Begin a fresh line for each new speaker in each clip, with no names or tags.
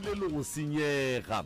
thomile le go senyega.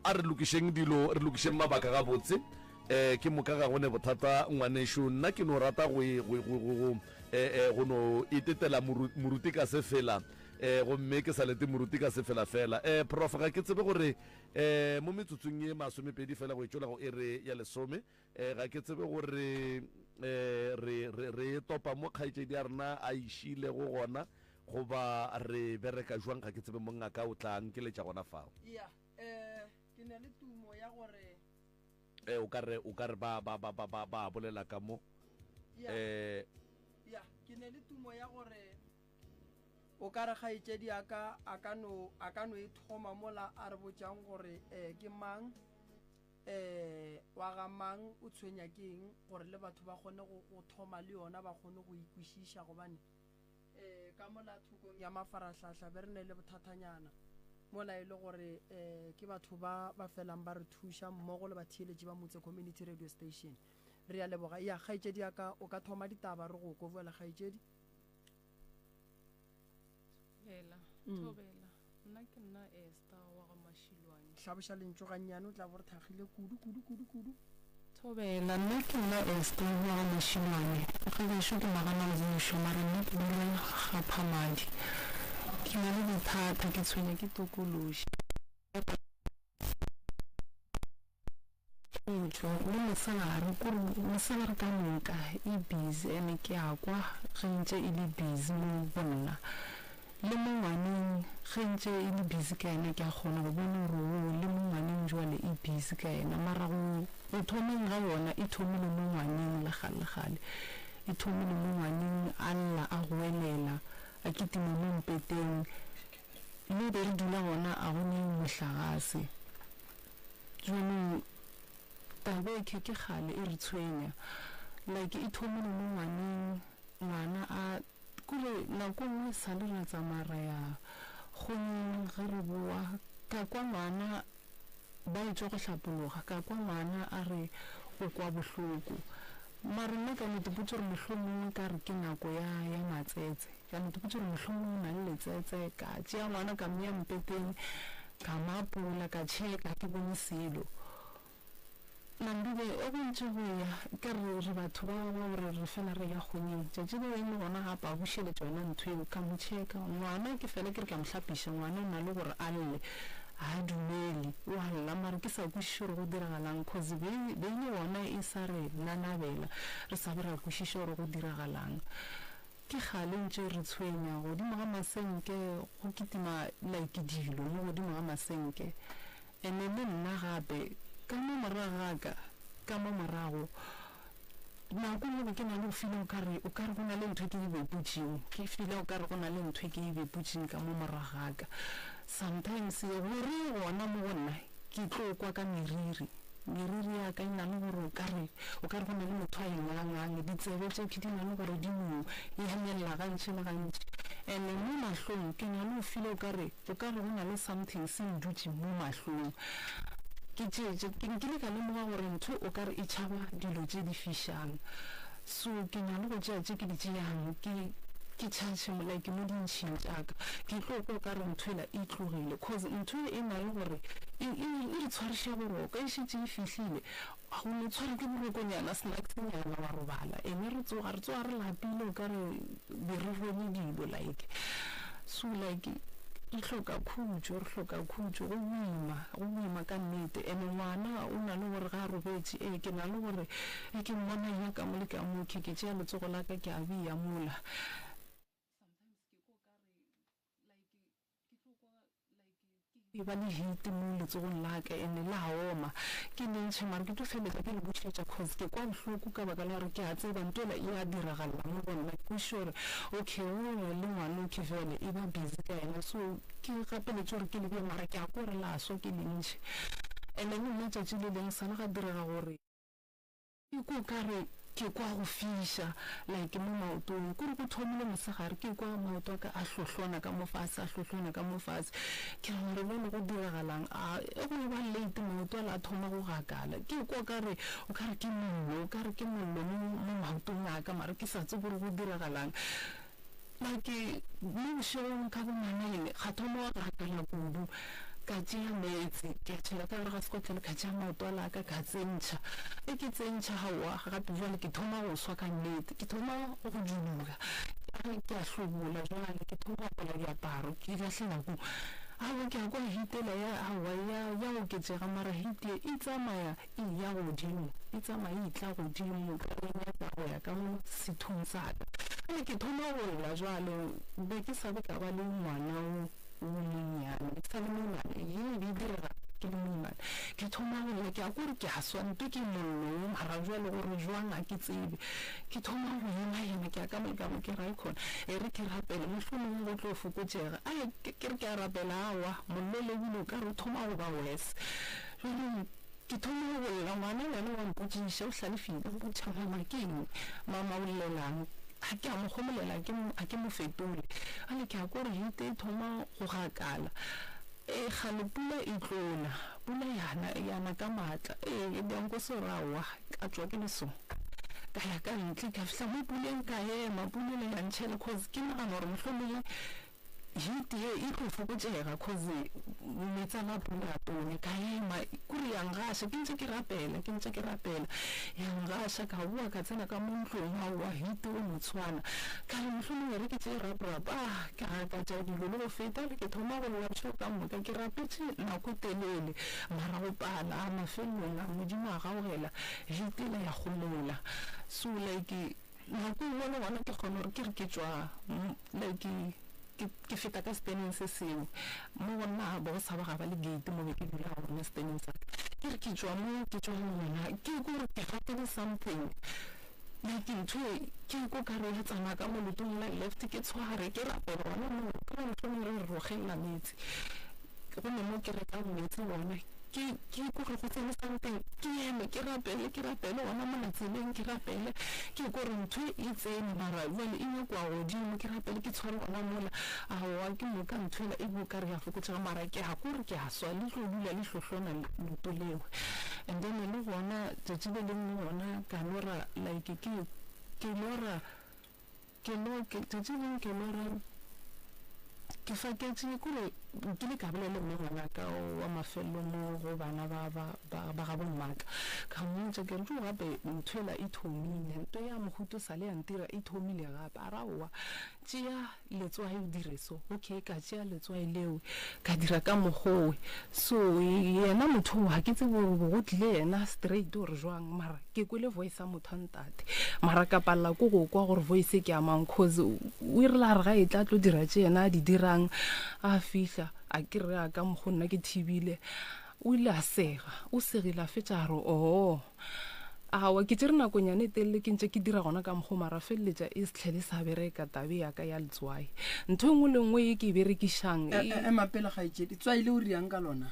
A re lokišeng dilo, re lokišeng mabaka gabotse. Eh, ke moka ga go ne bothata ngwanešu. Nna ke no rata go e, go, go, go, go, eh, eh, go no itetela moru, moruti ka sefela. Eh, gomme ke sa lete moruti ka sefela fela. Eh, prof, ga ke tsebe gore, eh, mo metsotsong ye masomepedi fela go e tšwela go iri ya lesome, eh, ga ke tsebe gore, eh, re, re, re e topa mo kgaetšedi ya rena a e šiilego gona. Goba re bereka jwang ga ke tsebe mongaka o tla nkeletša gona fao.
Ya, eh, ke ne le tumo ya gore.
Eh, o ka re, o ka re ba, ba, ba, ba, ba, ba bolela ka mo.
Ya,
Eh.
ya, ke ne le tumo ya gore o ka re kgaetšedi a ka, a ka no, a ka no e thoma mola a re botšang gore, eh, ke mang, eh, wa ga mang, o tshwenya ke eng, gore le batho ba kgone go, go thoma le yona, ba kgone go e kwešiša, gobane. um ka mola thokong ya mafarahlahla be re ne le bothathanyana mola e le gore um ke batho ba ba felang ba re thuša mmogo le batheeletši ba Motse Community Radio Station. Re a leboga. Ya, kgaetšedi ya ka, o ka thoma ditaba re go ko bjale kgaetšedi.
Thobela, thobela. Nna ke nna Esther wa ga Mashilwane.
Hlaboša lentšu gannyane, o tla bo re thakgile kudu, kudu, kudu, kudu.
Thobela, nna ke nna Esther wa ga Mashilwane. Ga gešo ke Maganammušo, mara nna ke dula ga Phamadi. Ke na le bothata, ke tshwenya ke tokološi. Khutšo, le mosegare, kore mosegare ka moka e busy ene ke a kwa ge ntše e le busy mo go nna. Le mo ngwaneng ge ntše e le busy ka yena ke a kgona go bona gore oo le mo ngwaneng jwale e busy ka yena. Mara go go thomeng ga yona e thomile mo ngwaneng le kgale kgale. E thomile mo ngwaneng a lla a goelela a kitima mo mpeteng. Mo be re dula gona a go ne mohlagase. Jwanong taba e ke kgale e re tshwenya like e thomile mo ngwaneng ngwana a kore nako nngwe sale ra tsamaya ra ya kgonyeng ge re bowa ka kwa ngwana ba etšwa go hlapologa ka kwa ngwana a re o kwa bohloko mara nna ka no ipotša gore mohlomongwe ka re ke nako ya ya matsetse Ka no ipotša gore mohlomongwe o na le letsetse. Ka tšea ngwana ka mmea mpeteng, ka mo apola, ka tšheka, ga ke bone selo. Nambile, o go ntše go eya, ka re re batho ba ba gore re fela re eya kgonyeng. Tšatši leo eme gona gape a bušeletša yona ntho eo, ka mo tšheka. Ngwana ke fela ke re ke a mo hlapiša, ngwana o na le gore a lle, ga a dumele, o a lla mara ke sa kwešiše gore go diragalang cause be be e le gona e sa re nanabela, re sa be ra kwešiša gore go diragalang. Ke kgale ntše re tshwenya godimo ga masenke go kitima like dilo mo godimo ga masenke. Ene le nna gape ka mo morago ga ka, ka mo morago nako nngwe be ke na le go feel-a o ka re, o ka re go na le ntho e ke e beputšeng, ke feel-a o ka re go na le ntho e ke e beputšeng ka mo morago ga ka. Sometimes gore gona mo go nna ke tlo kwa ka meriri. Meriri ya ka e na le gore o ka re, o ka re go na le motho a e ngangang. Ditsebe tše ke di na le gore di no emelela gantši le gantši. And-e mo mahlong ke na le go feel-a o ka re, o ka re go na le something se ndutše mo mahlong. Ke tše, tše, ke nkile ka lemoga gore ntho o ka re e tšhaba dilo tše di fišang. So ke na le go tšea tše ke di tšeang ke ke charge mo like mo dintšhing tša ka ke tlo kwa o ka re ntho ela e tlogile cause ntho e e na le gore e e e re tshwariša boroko e šetše e fihlile o no tshwara ke borokonyana snacks-nyana wa robala ene re tsoga re tsoga re lapile o ka re be re bone dilo like so like re hloka khutšo re hloka khutšo go boima go boima ka nnete ene ngwana o na le gore ga a robetše ee ke na le gore Ge ke mmona a eya ka mo le ka mo, ke, ke tšea letsogo la ka ke a bea mola. Sometimes ke kwa o ka re, like, ke tlo kwa like ke eba le heat mo letsogong la ka and la oma. Ke le ntšhe mara ke tlo feleletša ke le bušetša cause ke kwa bohloko ka baka la gore ke a tseba ntho ela e a diragalela mo go nna. Ke kwešiša gore okay o le ngwana okay bjale e ba busy ka yena so ke gapeletše gore ke le bee mara ke a kwa gore la swa ke le ntšhe. And then nna tšatši le leng sa le ga direga gore. Ke kwa o ka re ke kwa go fiša like mo maotong, kore go thomile mosegare ke kwa maoto a ka a hlohlona ka mo fase, a hlohlona ka mo fase. Ke re mare bjale go diragalang? A e go eba late maoto ale a thoma go gakala. Ke kwa o ka re o ka re ke mollo, o ka re ke mollo mo mo maotong a ka mare ke sa tsebe gore go diragalang. Like mo bošegong ka bo ma-nine ga thoma go gakala kudu. Ka tšea meetse ke a tšhela ka gare ga sekotlelo, ka tšea maoto ala a ka ka tsentšha. Ge ke tsentšha aowa gape bjale ke thoma go swa ka nnete, ke thoma go duduga. Ke a hlobola bjale ke thoma go apola diaparo ke di lahlela kua. Aowa ke a kwa heat ela ya aowa ya ya oketšega mara heat ye e tsamaya e ya godimo, e tsamaya e etla godimo ka e nyaka go ya ka mo sethong sa ka. Bjale ke thoma go lla bjale, be ke sa be ka ba le ngwana wo wo monnyane, ke sa le moimane, ye e be e direga ke le moimane. Ke thoma go lla, ke a kwa gore ke a swa, nto ke mollo wo, mara bjale gore jwang ga ke tsebe. Ke thoma go ema-ema, ke ya ka mo le ka mo, ke re aikhona, e re ke rapele, mohlomongwe go tlo fokotšega. Ai, ke re ke a rapela, aowa, mollo le ebile o ka re o thoma go ba worse. Bjale ke thoma go lla, ngwana le yena wa mpotšiša, o hlalefile, o mpotšiša, Mama, ke eng? Mama, o llelang? Ga ke a mo homolela, ga ke mo fetole. Bjale ke a kwa gore heat e thoma go gakala. Ee, kgale pula e tlo na. Pula ya na, ya na ka maatla. Ee, bjang ko se gore aowa, ka tšwa ke le so. Ka ya ka ntle, ka fihla mo puleng ka ema, pula ele ya ntšhela cause ke nagana gore mohlomongwe heat ye e tlo fokotšega cause meetse a la pula a tonya. Ka ema, kore ya ngaša, ke ntše ke rapela, ke ntše ke rapela. Ya ngaša, ka boa ka tsena ka mo ntlong, aowa heat o no tshwana. Ka re mohlomongwe e re ke tšee rap-rap, ah, ka gakatša dilo le go feta, le ke thoma go lla bošego ka moka. Ke rapetše nako e telele, mara go pala. A mafelelong a Modimo a gaogela, heat yela ya homola. So like nako e nngwe le gona ke kgona gore ke re ke tšwa like ke, ke feta ka seteneng se sengwe, mo go nna bo go sa ba ga ba le gate mo be ke dula gona seteneng sa ka. Ke re ke tšwa mo ke tšwang gona, ke kwa gore ke gatile something. Like ntho e ke kwa o kare ya tsamaya ka mo leotong la left, ke tshware ke rapele gona moo, ka ba mohlomongwe re re rogelela meetse, go ne mo ke rekang meetse gona, ke ke kwa gore go tsene something, ke eme ke rapele ke rapele gona mola tseleng ke rapele, ke kwa gore ntho e e tsene mara jwale e nyakwa godimo, ke rapele ke tshware gona mola, aowa ke moka ntho ela e be o kare ya fokotšega mara ke a kwa gore ke a swa, le tlo dula le hlohlona leoto leo. And then le gona tšatši le lengwe gona ka lora like ke ke lora ke lo ke tšatši le lengwe ke lora ke faketše kore nkile ka bolela le mme ngwanaka wa mafelelo mo go bana ba ba ba ba gabo mmaka ka mmotša ke re jo gape ntho ela e thomile nto ya mohuto sa le ya ntira e thomile gape a ra aowa Tšea letswai o dire so. Okay, ka tšea letswai leo, ka dira ka mokgowe. So, yena motho oo, ga ke tsebe gore go tlile yena straight or jwang, mara ke kwele voice ya motho wa ntate. Mara ka palela ko go kwa gore voice e ke ya mang, cause o rile a re ga e tla tlo dira tše yena a di dirang, a fihla, a ke re a ka mokgo nna ke thibile. O ile a sega, o segile a fetša a re, oo. Aowa, ke tšere nakonyana e telele ke ntše ke dira gona ka mokgo mara feleletša e se tlhele sa bereka tabe ya ka ya letswai. Ntho e nngwe le nngwe ye ke e berekišang e,
e, Ema pele kgaetšedi, tswai le o riang ka lona?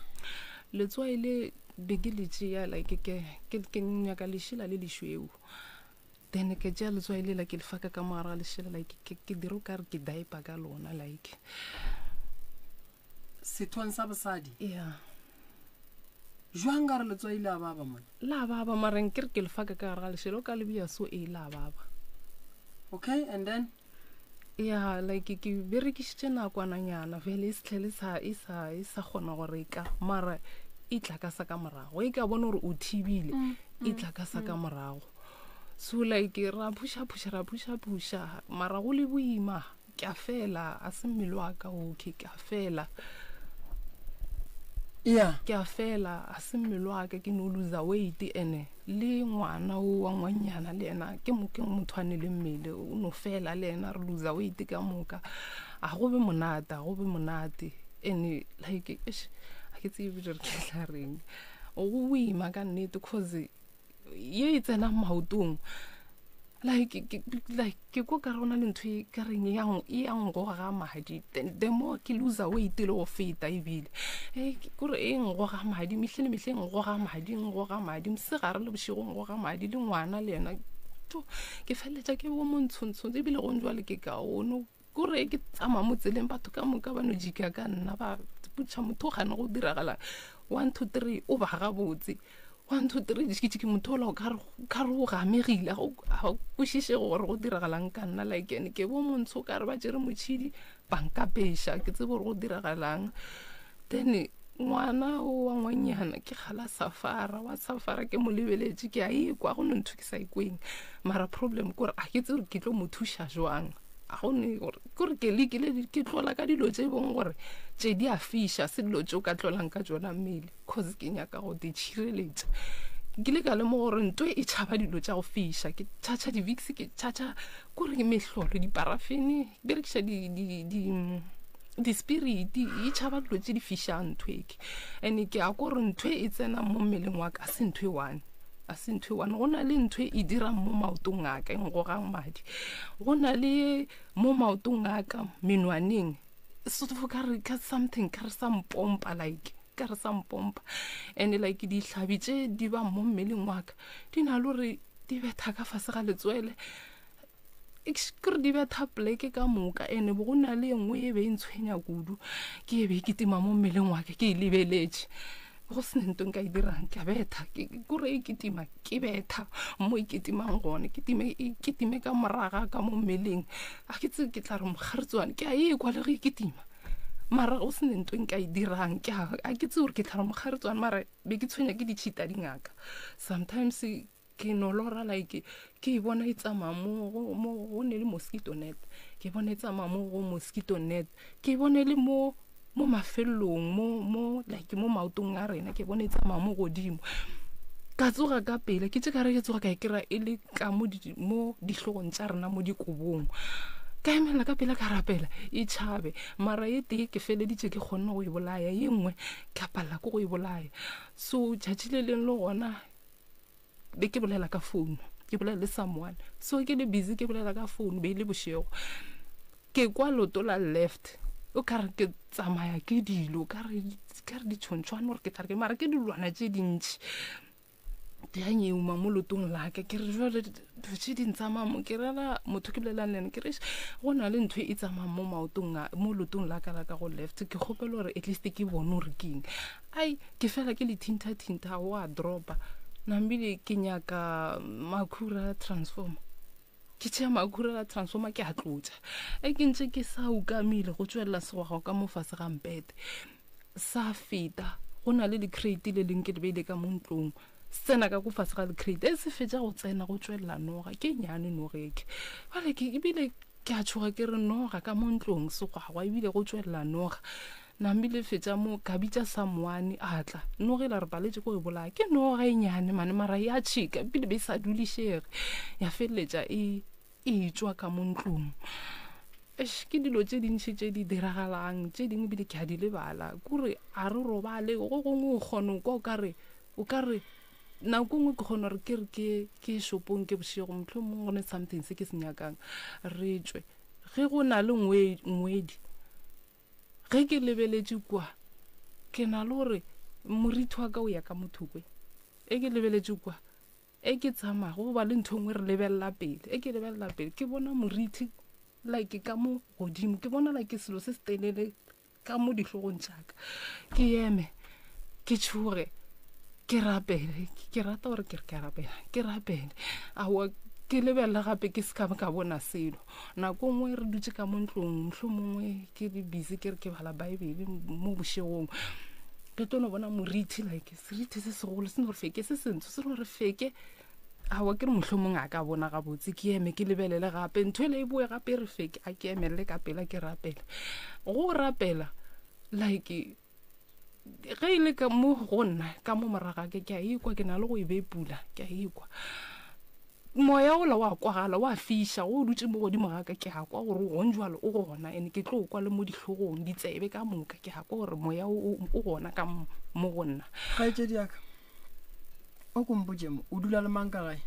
Letswai le be ke le tšea like ke, ke, ke nyaka lešela le lešweu. Then ke tšea letswai lela ke le faka ka mogare ga lešela like ke, ke dira o kare ke diaper ka lona like.
Sethong sa bosadi?
Yeah.
Jwang ka re letswai le a baba mona?
La baba mara nke re ke le faka ka gare ga lešela o ka le bea so ee la baba.
Okay, and then?
Ya like ke berekišitše nakwananyana fela e se tlhele sa e sa e sa kgona go reka mara e tla ka sa ka morago e ka bona gore o thibile mm, e tla ka sa ka mm. morago so like ra phuša phuša ra phuša phuša mara go le boima Ke a fela, a se mmele wa ka okay, ke a fela.
Yeah.
Ke a fela, a se mmele wa ka, ke no loser weight ene le ngwana o wa ngwannyana le yena ke mo ke motho a ne le mmele o no fela le yena re loser weight ka moka. A go be monate, a go be monate ene like eish ga ke tsebe gore ke tla reng. Go boima ka nnete cause ye e tsenang maotong like ke like ke ko ka re go na le ntho e ka reng e ya ngoga madi the more ke loser weight le go feta ebile e kore e ngoga madi mehle le mehle e ngoga madi e ngoga madi mosegare le bošego ngoga madi le ngwana le yena ke feleletša ke bo montshontsho ebile gong jwale ke kaone Kore ke tsamaya mo tseleng batho ka moka ba no jika ka nna ba putšha motho o gane go diragala one two three o ba gabotse. 1, 2, 3, ditšhikitšhiki motho ola o ka re ka re o gamegile ga o kwešiše gore go diragalang ka nna like ene ke bo montsho ka re ba tšere motšhidi ba nkapeša ke tsebe gore go diragalang then ngwana o wa ngwanyana ke kgala safara wa safara ke mo lebeletše ke a ikwa go no ntho ke sa ikweng mara problem kore a ke tsebe gore ke tlo mo thuša jwang a go ne gore kore ke lekile ke tlola ka dilo tše bong gore tše di a fiša se dilo tše o ka tlolang ka tšona mmele cause ke nyaka go di tšhireletša ke ile ka lemoga gore nto e tšhaba dilo tša go fiša ke tšhatšha di-vix ke tšhatšha kore ke mehlolo diparafene berekiša di-spirit e tšhaba dilo tše di fišang ntho eke and ke a kore ntho e tsenang mo mmeleng wa ka se ntho e one a se ntho e one go na le ntho e dirang mo maotong a ka e ngogang madi go na le mo maotong a ka menwaneng sort of ka re ka something ka re sa mpompa like ka re sa mpompa and like dihlabi tše di ba mo mmeleng wa ka di na le gore di betha ka fase ga letswele kere di betha poleke ka moka ene bo go na le e nngwe e be e ntshwenya kudu ke e be e kitima mo mmeleng wa ka ke e lebeletše go se nto nka e dirang ke a betha kore e kitima ke betha mo e kitimang gone kitime e kitime ka moraga ka mo mmeleng a ke tse ke tla re mogaretswane ke a e kwa le ge e kitima mara go se nto nka e dirang ke a ke tse gore ke tla re mogaretswane mara be ke tshwenya ke ditšhita dingaka sometimes ke no lora like ke e bona e tsamaya mo go go ne le mosquito net ke bona e tsamaya mo go mosquito net ke bone le mo mo mafelelong mo mo like mo maotong a rena ke bone e tsamaya mo godimo ka tsoga ka pele ke tse ka re ke tsoga ka e kry-a e le ka mo mo dihlogong tša rena mo dikobong ka emelela ka pele ka rapela e tšhabe mara e tee ke feleditše ke kgonne go e bolaya ye nngwe ka palela ke go e bolaya so tšatši le leng le gona be ke bolela ka founu ke bolela le someone so ke le busy ke bolela ka founu be e le bošego ke kwa loto la left o ka re ke tsamaya ke dilo ka re ditšhontšhwane gore ke tla re ke mara ke dilwana tše dintši di a nyeuma mo lotong laka ke re jale dilo tše di ntsamaya mo ke rela motho ke bolelang le ene ke re go na le ntho e tsamayang mo maotong mo lotong laka la ka go left ke kgopela gore at least ke bone gore ke eng ai ke fela ke le thintha-thintha wa dropa nambile ke nyaka makhura transformer ke tšea makhura a transformer ke a tlotša e ke ntše ke sa ukamile go tšwelela segwagwa ka mo fase ga mpete sa feta go na le lecrate le leng ke le beile ka mo ntlong se tsena ka ko fase ga lecrate e se fetša go tsena go tšwelela noga ke nyane nogeke bale ke ebile Ke a tšhoga ke re noga ka mo ntlong segwagwa ebile go tšwelela noga. Namile fetša mo ka bitša someone a tla. Noga e la re paletše ko e bolaya. Ke noga e nyane mane mara ya tšhika ebile be e sa dulišege. Ya feleletša e e tšwa ka mo ntlong. Eish ke dilo tše dintši tše di diragalang tše dingwe ebile ke a di lebala. Kore a re robale go gongwe o kgona go kwa o ka re o ka re Nako nngwe ke kgona gore ke re ke ke shopong ke bošego mohlomongwe go ne something se ke se nyakang re tšwe ge go na le ngwedi ge ke lebeletše kua ke na le gore morithi wa ka o ya ka mothokwe e ke lebeletše kua e ke tsamaya go ba le ntho e nngwe re lebelela pele e ke lebelela pele ke bona morithi like ka mo godimo ke bona like selo se se telele ka mo dihlogong tša ka ke eme ke tšhoge ke rapele ke rata gore ke re ke a rapela ke rapele aowa ke lebelela gape ke se ka ka bona selo nako nngwe re dutse ka mo ntlong mohlho mongwe ke le busy ke re ke bala baebele mo bošegong ke tlo no bona morithi like serithi se segolo se no re feke se sentsho se no re feke Aowa, ke re mohlomong a ka bona gabotse, ke eme ke lebelele gape, ntho ele e boe gape e re feke, a ke emelele ka pela ke rapele. Go rapela, like, ge e le ka mo go nna, ka mo moraga ke, ke a ikwa, ke na le go e bepula, ke a ikwa. Moya ola wa kwagala, wa fiša, go o dutše mo godimo ga ka, ke a kwa gore gong jwalo o gona, and ke tlo kwa le mo dihlogong, ditsebe ka moka, ke a kwa gore moya o, o gona ka mo go nna.
Kgaetšedi ya ka, O ko mpotše mo, o dula le mang ka gae?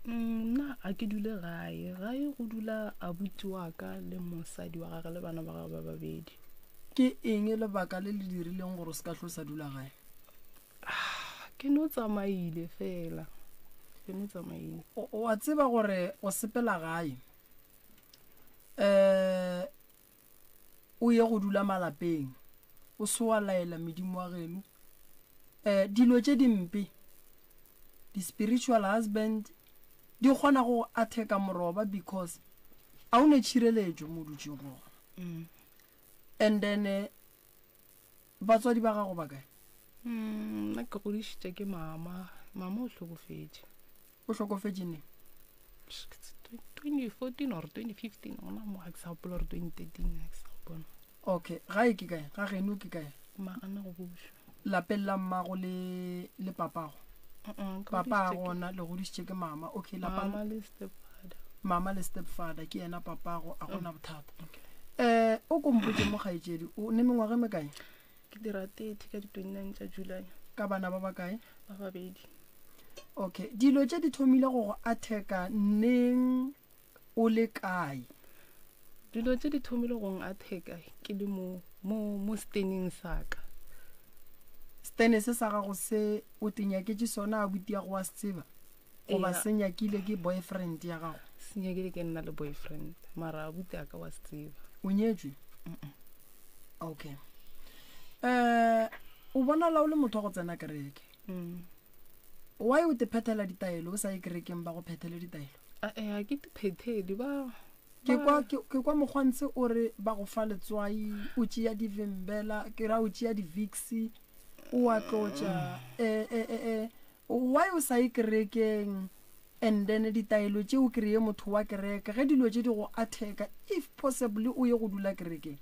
Mm, nna ga ke dule gae. Gae go dula abuti wa ka le mosadi wa gage le bana ba gage ba babedi.
Ke eng lebaka le le dirileng gore o se ka hlo sa dula gae?
Ah, ke no tsamaile fela. Ke no tsamaile.
O a tseba gore o sepela gae um o ye go dula malapeng o se wa laela medimo wa geno um dilo tše dimpe. Di-spiritual husband di kgona go go attack-a moroba because a o ne tšhireletšo mo o dutšeng gona. And then eh, batswadi ba gago ba kae?
Mm, nna ke godišitše ke mama. Mama o hlokofetše.
O hlokofetše neng?
2014 or 2015 gona mo ga ke sa gopola gore 2013 ga ke sa gopola.
Okay, gae ke kae? Ga geno ke kae?
Magana go bušwa.
Lapeng la mmago le le papago?
Uh-uh, ke
Papa
godišitše ke-
gona le godišitše ke mama. Okay, lapa
Mama le stepfather.
mama le stepfather ke yena papago, a gona bothata.
Okay.
Eh, o ko mpotše mo kgaetšedi, o ne mengwaga e mekae?
Ke dira 30 ka di 29 tša July.
Ka bana ba bakae?
Ba babedi.
Okay, dilo tše di thomile go go atheka neng o le kae?
Dilo tše di thomile go atheka ke le mo mo mo steneng sa ka.
Stene se sa gago se o te nyaketše sona abuti ya go wa se tseba? Goba
Eya.
se nyakile ke boyfriend ya gago?
Se nyakile ke nna le boyfriend, mara abuti a ka wa se tseba.
O nyetšwe? Okay. Eh, o bonala o le motho wa go tsena kereke. Why o te phethela ditaelo o sa ye kerekeng ba go phethele ditaelo?
A eh, ga ke di phethele ba
Ke kwa ke, ke kwa mokgwantse o re ba go fa letswai, o tšea divimbela, ke ra o tšea di-Vicks, o a tlotša. Eh, eh, eh, eh, why o sa ye kerekeng and then ditaelo tše o kreye motho wa kereke ge dilo tše di go attack-a, if possibly o ye go dula kerekeng?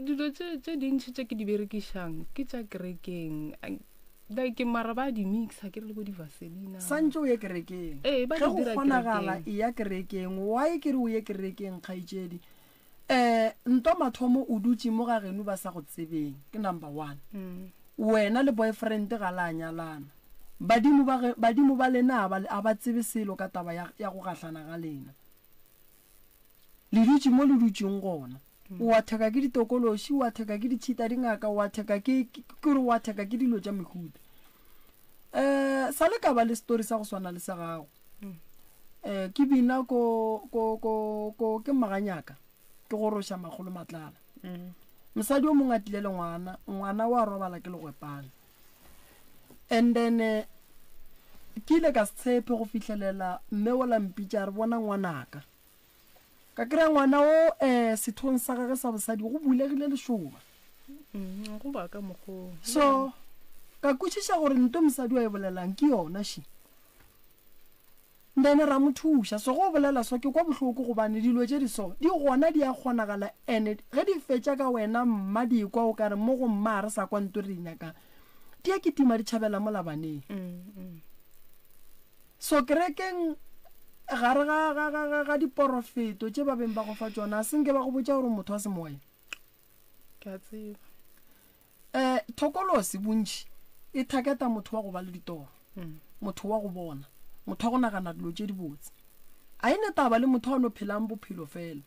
Dilo tše tše dintši tše ke di berekišang ke tša kerekeng. Like mara ba di mixa ke re le bo di-vaseline.
Santše o ye kerekeng.
Ee, ba
Ge
di
go
dira
kgonagala
kerekeng.
eya kerekeng. Why ke re o ye kerekeng kgaetšedi? Um ntwa mathomo o dutše mo ga geno ba sa go tsebeng, ke number one. Wena le boyfriend ga la nyalana. Badimo ba ge, badimo ba lena a ba, a ba tsebe selo ka taba ya, ya go gahlana ga lena. Le dutše mo le dutšeng gona. O a theka ke ditokološi, o a theka ke ditšhita dingaka, o a theka ke, ke gore o a theka ke dilo tša mehuta. Um sa le ka ba le story sa go swana le sa gago. Um ke bina ko, ko, ko, ko, ke maganyaka, ke goroša makgolo matlala. Mosadi o mongwe a tlile le ngwana, ngwana wa robala ke legwepane. And then eh, ke ile ka se tshepe go fihlelela mme ola mpitša a re bona ngwanaka. Ka kry-a ngwana o um sethong sa gage sa bosadi go bulegile lešoba.
Mm, go ba ka mokgwa
So ka kwešiša gore nto mosadi wa e bolelang ke yona she. Then ra mo thuša. So ge o bolela so ke kwa bohloko gobane dilo tše di so di gona di a kgonagala and ge di fetša ka wena mma di ekwa o kare mo go mma ga re sa kwa nto re e nyakang di a kitima di tšhabela mola baneng. So kerekeng gare ga, ga, ga, ga, ga diporofeto tše ba beng ba go fa tšona a se nke ba go botša gore o motho wa semoya?
Ke a tseba.
Um thokolosi bontši e thaketa motho wa go ba le ditoro, motho wa go bona, motho wa go nagana dilo tše dibotse. A e ne taba le motho a no phelang bophelo fela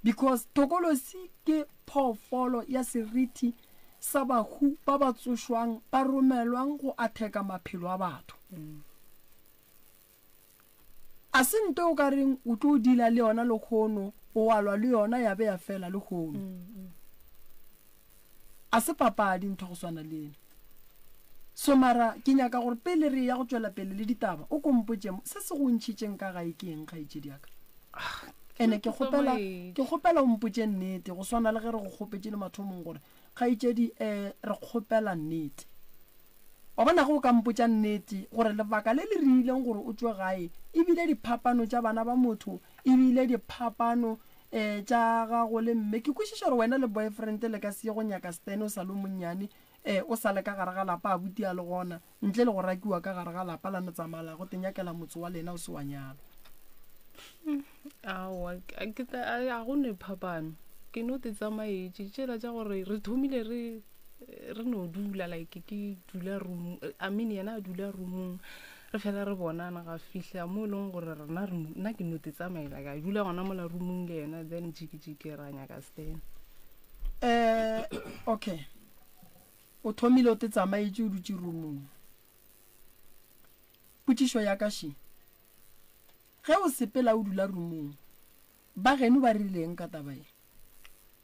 because thokolosi ke phoofolo ya seriti sa bahu ba ba tsošwang ba romelwang go atheka maphelo a batho. A se nto o ka reng o tlo dila le yona lekgono, o wa lwa le yona ya be ya fela lekgono. A se papadi ntho go swana le ena. So mara ke nyaka gore pele re ya go tšwela pele le ditaba, o ko mpotše se se go ntšhitšeng ka gae ke eng kgaetšedi ya ka? Ene ke kgopela ke kgopela o mpotše nnete go swana le ge re go kgopetše le mathomong gore kgaetšedi um re kgopela nnete. Wa bona ge o ka mpotša nnete gore lebaka le le riileng gore o tšwe gae e bile diphapano tša bana ba motho, e bile diphapano um tša gago le mme. Ke kwešiša gore wena le boyfriend le ka se ye go nyaka Stan o sa le o monnyane, um o sa le ka gare ga lapa abuti a le gona, ntle le go rakiwa ka gare ga lapa la no tsamaya la go te nyakela motse wa lena o se wa nyalwa.
Aowa, ke tla, a go ne phapano. Ke no te tsamaetše tšela tša gore re thomile re re no dula like ke dula room I mean yena a dula roomong re fela re bonana ga fihla mo e leng gore rena nna ke no te tsamaela ka dula gona mola roomong le yena then jiki-jiki ra nyaka stand.
Eh, okay o thomile o te tsamaetše o dutše roomong. Potšišo ya ka še, ge o sepela o dula roomong ba geno ba rileng ka taba ye?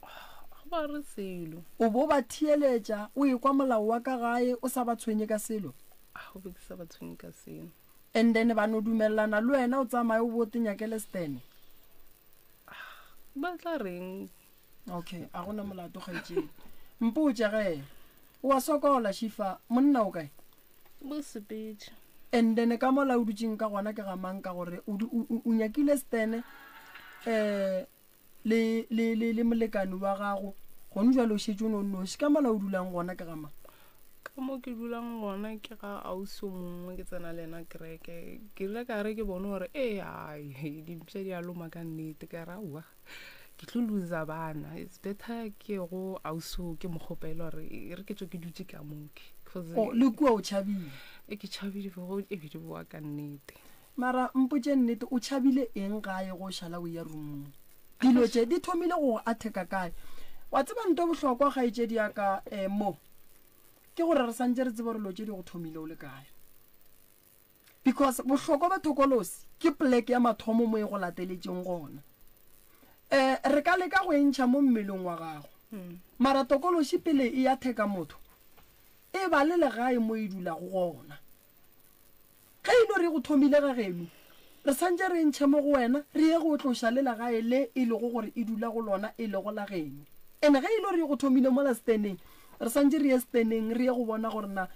Ga ba re selo.
O bo ba theeletša, o ekwa molao wa ka gae, o sa ba tshwenye ka selo?
Ah, o be ke sa ba tshwenye ka selo.
And then ba no dumelelana le wena o tsamaye o bo o te nyakele stene?
Ba tla reng?
Okay, a gona molato kgaetšedi. Mpotše ge, o a sokola Shifa, monna o kae?
Bo sepetše.
And then ka mola o dutšeng ka gona ke ga mang ka gore o, o, o nyakile stene eh le, le, le, le molekani wa gago, gone jwale o šetše o no noši, ka mola o dulang gona ke ga mang?
Ka mo ke dulang gona ke ga ausi o mongwe ke tsena le yena kereke. Ke rile ka re ke bone gore ee ai dimpša di a loma ka nnete, ka re aowa ke tlo loser bana, it's better ke ye go ausi o ke mo kgopele gore e re ke tšwe ke dutše ka mo ke.
Cause Oh, le kua o tšhabile?
E ke tšhabile go e be di boa ka nnete.
Mara mpotše nnete, o tšhabile eng gae go šala o eya roomong? Dilo tše di thomile go go atheka kae? Wa tseba nto bohlokwa kgaetšedi ya ka um mo, ke gore re santše re tsebe gore dilo tše di go thomile o le kae. Because bohlokwa bja thokolosi ke poleke ya mathomo mo e go lateletšeng gona. Um re ka leka go e ntšha mo mmeleng wa gago, mara tokološi pele e atheka motho, e ba le legae mo e dulago gona. Ge e no re go thomile ga geno, re santše re e ntšhe mo go wena, re ye go tloša le legae le e lego gore e dula go lona, e lego la geno. Ene ge e no re go thomile mola seteneng, re santše re ye seteneng, re ye go bona gore na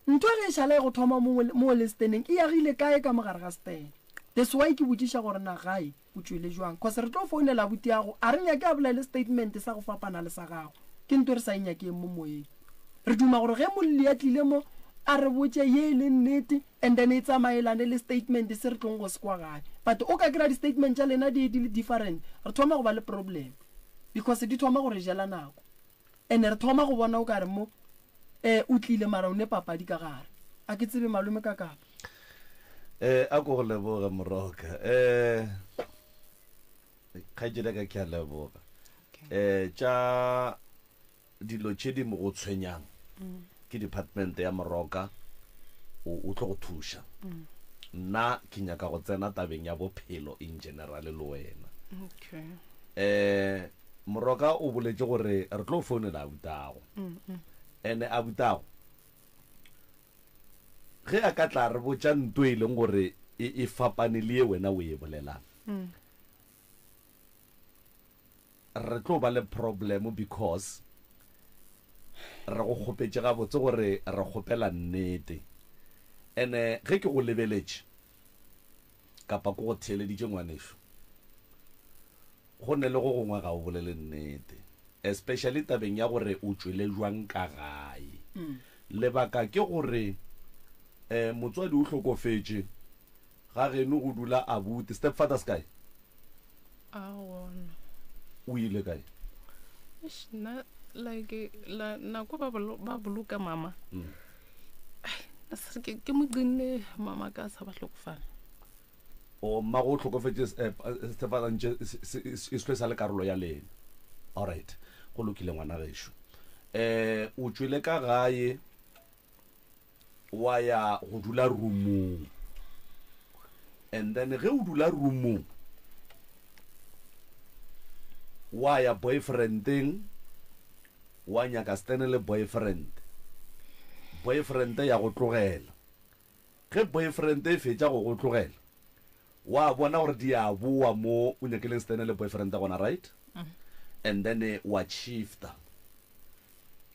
ntho ge e šala e go thoma mo, mo le seteneng, e agile kae ka mo gare ga setene. That's why ke botšiša gore na gae o tšwele jwang, cause re tlo founela abutiago, a re nyake a bolele statement sa go fapana le sa gago. Ke nto e re sa e nyakeng mo moyeng. Re duma gore ge molli a tlile mo, a re botše ye e leng nnete and then e tsamaelane le statement se re tlong go se kwa gae. But o ka kry-a di-statement tša lena di di le different, re thoma go ba le problem because di thoma go re jela nako. And re thoma go bona o ka re mo eh o tlile mara o ne papadi ka gare. A ke tsebe malome ka kapa.
Eh a ko go leboge Moroka. Eh kgaetšedi ya ka ke a leboga. Eh tša dilo tše di mo go tshwenyang ke department ya Moroka o o tlo go thuša. Nna ke nyaka go tsena tabeng ya bophelo in general le wena.
Okay.
Eh Moroka o boletše gore re tlo founela abutago. Ene abutago ge a ka tla re botša nto e leng gore e e fapane le ye wena o e bolelang. Re tlo ba le problem because re go kgopetše gabotse gore re kgopela nnete. Ene ge ke go lebeletše kapa ke go theeleditše ngwanešu, go ne le go gongwe ga o bolele nnete, especially tabeng ya gore o tšwele jwang ka gae. Lebaka ke gore um motswadi o hlokofetše, ga geno go dula abuti, stepfather se kae?
A gona.
O ile kae?
Eish, nna like la nako ba bolo, ba boloka mama. Mm. Ai, nna se ke ke mo qinne mama ka sa ba hlokofala.
O mmago o hlokofetše eh, eh, stepfather ntše e se sa le karolo ya lena. Alright. Go lokile ngwana gešo. Eh o tšwele ka gae wa ya go dula roomong and then ge o dula roomong wa ya boyfriendeng wa nyaka stene le boyfriend boyfriend ya go tlogela ge boyfriend e fetša go go tlogela wa bona gore di a boa mo o nyakileng stene le boyfriend gona right and then wa shifta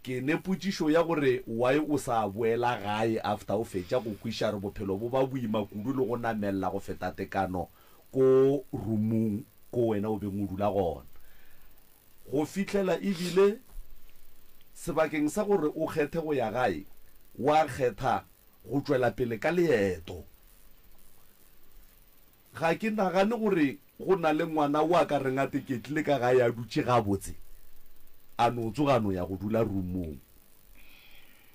Ke ne potšišo ya gore why o sa boela gae after o fetša go kwiša re bophelo bo ba boima kudu le go namella go feta tekano ko roomong ko wena o beng o dula gona. Go fihlela ebile sebakeng sa gore o kgethe go ya gae wa kgetha go tšwela pele ka leeto. Ga ke nagane gore go na le ngwana wo a ka reng a teketlile ka gae a dutše gabotse, a no tsoga a no ya go dula roomong.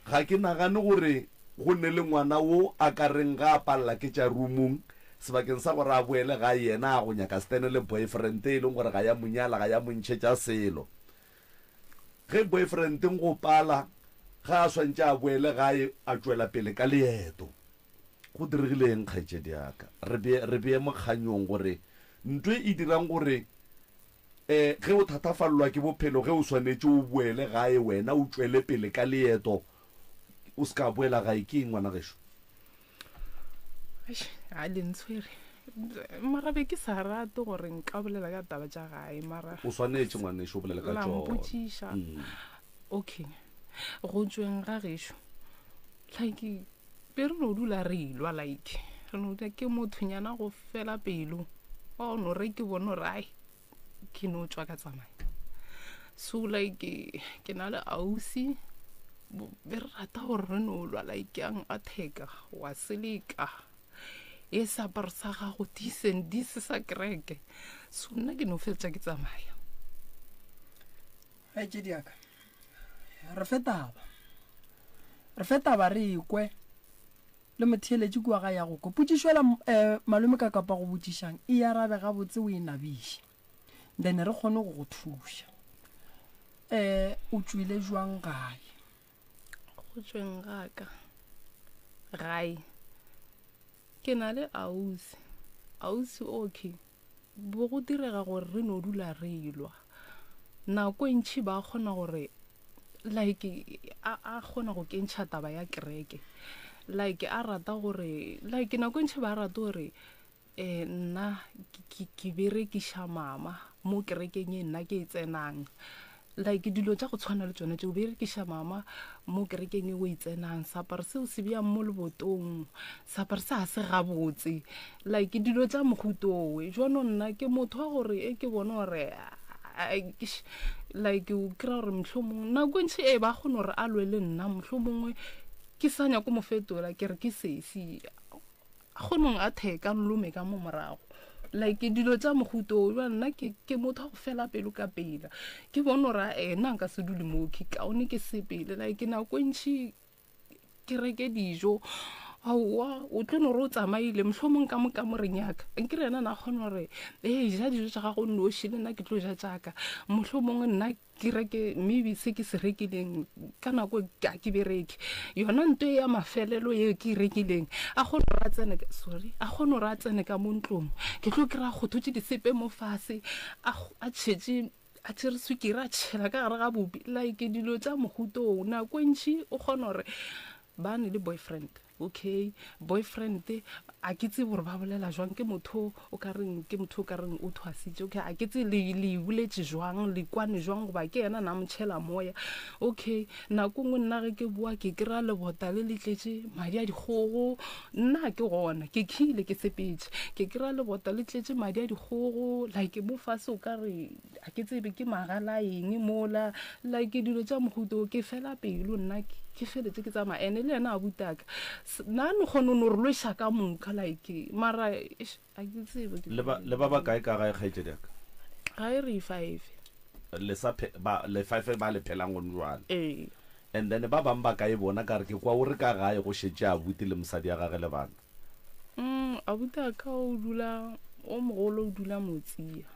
Ga ke nagane gore go ne le ngwana wo a ka reng ga a palela ke tša roomong, sebakeng sa gore a boele gae yena a go nyaka stene le boyfriend e leng gore ga ya mo nyala, ga ya mo ntšhetša selo. Ge boyfriend go pala ga a swantše a boele gae a tšwela pele ka leeto. Go diregile eng, kgaetšedi ya ka? Re bee, re bee mokganyong gore nto e dirang gore, eh, ge o thatafallwa ke bophelo, ge o swanetše o boele gae, wena o tšwele pele ka leeto, o se ka boela gae, ke eng, ngwana gešo?
Eish, a le ntshwere mara be ke sa rate gore nka bolela ka taba tša gae mara
O swanetše ngwanešu o bolele ka
la
tšona.
mpotšiša. Okay, go tšweng ga gešo like be re no dula re ilwa like re no dula ke mothonyana go fela pelo wa go no re ke bone gore ai ke no tšwa ka tsamaya. So like ke na le ausi be re rata gore re no lwa like yang atheka wa seleka e seaparo sa gago this and this sa kereke. So nna ke no feletša ke tsamaya.
Kgaetšedi ya ka, re fe taba. Re fe taba re ekwe le motheeletši kua ga ya go kwe. Potšišo ela eh, malome ka kapa go botšišang e arabe gabotse o e nabiše. Then re kgone go go thuša. Eh, o tšwile jwang gae?
Go tšweng ga ka gae ke na le ausi. Ausi okay. Bo go direga gore re no dula re lwa. Nako e ntši ba kgona gore like a a kgona go kentšha taba ya kereke. Like a rata gore like nako e ntši ba rata gore um nna ke ke berekiša mama mo kerekeng e nna ke e tsenang. Like dilo tša go tshwana le tšona tšeo, berekiša mama mo kerekeng e o e tsenang, seaparo seo se bjang mo lebotong, seaparo se ga se gabotse, like dilo tša mohuta owe. Jwanong nna ke motho wa gore e ke bone gore like o kry-a gore mohlomongwe nako e ntši ee ba kgone gore a lwe le nna, mohlomongwe ke sa nyako mo fetola ke re ke sesi. Kgonong a theka nlome ka mo morago like dilo tša mohuta o jwa nna ke ke motho wa go fela pelo ka pela ke bone gore a nna nka se dule mo ke kaone ke sepele like nako e ntšhi ke reke dijo aowa o tlo no re o tsamaile mohlomong ka mo kamoreng yaka nkere yena na kgona gore ee ja dijo tša gago noši le nna ke tlo ja tšaka mohlomongwe nna Ke reke maybe se ke se rekileng ka nako ga ke bereke yona nto ya mafelelo ye ke e rekileng a kgone gore a tsene sorry a kgone gore a tsene ka mo ntlong ke tlo kry-a kgothotše disepe mo fase a tšhetše a tšere swikiri a tšhela ka gare ga bopi like dilo tša mohuta oo nako e ntši o kgona gore ba ne le boyfriend Okay, boyfriend a ke tsebe gore ba bolela jwang, ke motho o ka reng, ke motho o ka reng o thwasitše. Okay, a ke tsebe le le boletše jwang, le kwane jwang goba ke yena na mo tšhela moya. Okay, nako nngwe nna ge ke boa ke kry-a lebota le le tletše madi a dikgogo, nna ke gona ke khile ke sepetše, ke kry-a lebota le tletše madi a dikgogo like mo fase o ka re a ke tsebe ke magala eng mola like dilo tša mohuta o ke fela pelo nna ke feletse ke tsamaya ene le yena a butaka nna no kgone no re lweša ka moka like mara a ke tsebe
le ba le ba ba kae ka gae kgaetšedi ya ka
ga e re five
le sa ba le five ba le phelang gone jwale
ee
and then ba bang ba kae bona ka re ke kwa o re ka gae go šetše abuti le mosadi ya gage le bana
mm abuti a ka o dula o mogolo o dula motsia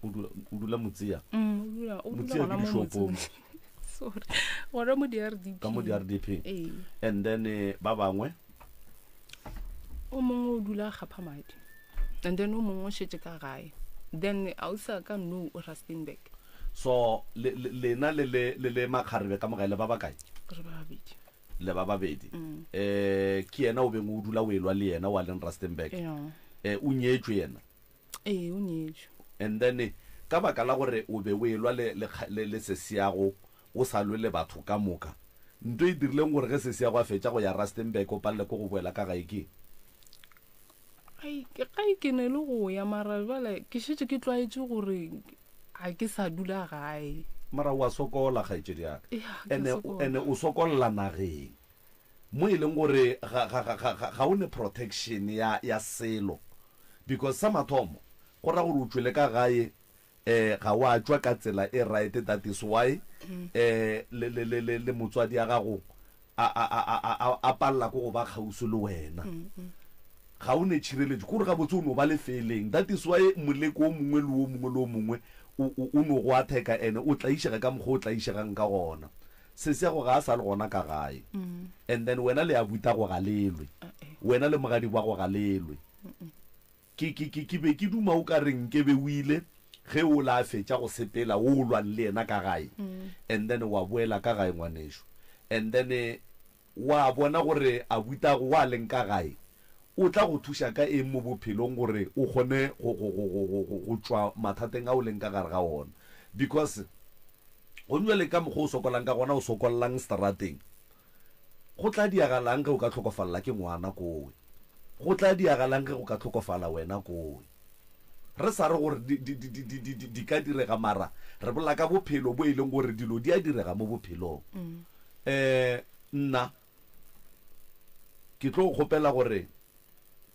O dula, o dula Motseya?
Mm, o dula, o dula
Motseya
gona
ke
mo
dishopong.
motseng. Sorry. Gona mo di-RDP.
Ka mo di-RDP.
Ee.
And then eh, ba bangwe
O mongwe o dula kgapha madi. And then o mongwe o šetše ka gae. Then ausi a ka no o Rustenburg.
So le, le, lena le le le le makgarebe ka mogae le ba bakae?
Re ba babedi.
Le ba babedi. Mm. Eh ke yena o beng o dula o elwa le yena wa leng Rustenburg.
Yeah.
Eh o nyetšwe yena.
Ee, o nyetšwe.
And then ka baka la gore o be o elwa le, le, le, le sesiago, o sa lwe le batho ka moka, nto e dirileng gore ge sesiago a fetša go ya Rustenburg o palele ke go boela ka gae ke eng?
Ai, ke, gae ke ne le go ya, mara bjale ke šetše ke tlwaetše gore ga ke sa dula gae.
Mara o a sokola, kgaetšedi ya ka.
Ya, ke a
Ene,
sokola.
ene o sokolla nageng mo e leng gore ga, ga, ga, ga, ga, ga o ne protection ya, ya selo. Because sa mathomo go ra gore o tšwele ka gae eh ga wa tšwa ka tsela e right that is why eh le le le le le motswadi ya gago a a a a a a palela ko go ba kgauswi le wena. Ga o ne tšhireletšo kore gabotse o no ba lefeeleng that is why moleko o mongwe le o mongwe le o mongwe o o o no go atheka ene o tlaišega ka mokgwa o tlaišegang ka gona. Sesi ya go ga a sa le gona ka gae and then wena le abutago ga le lwe wena le mogadi wa go ga le lwe. Ke, ke, ke, ke be ke duma o ka re nke be o ile ge o la fetša go sepela o lwang le yena ka gae, and then wa boela ka gae ngwanešu. And then wa bona gore abutago wa leng ka gae. O tla go thuša ka eng mo bophelong gore o kgone go, go, go, go, go, go, go tšwa mathateng a o leng ka gare ga ona. Because gone bjale ka mokgwa o sokolang ka gona, o sokollang seterateng, go tla diagalang ge o ka hlokofalla ke ngwana kowe? Go tla diagalang ge go ka hlokofala wena kowe? Re sa re gore di, di, di, di, di, di, di, di ka direga, mara re bolela ka bophelo bo e leng gore dilo di a direga mo bophelong. Um nna Ke tlo go kgopela gore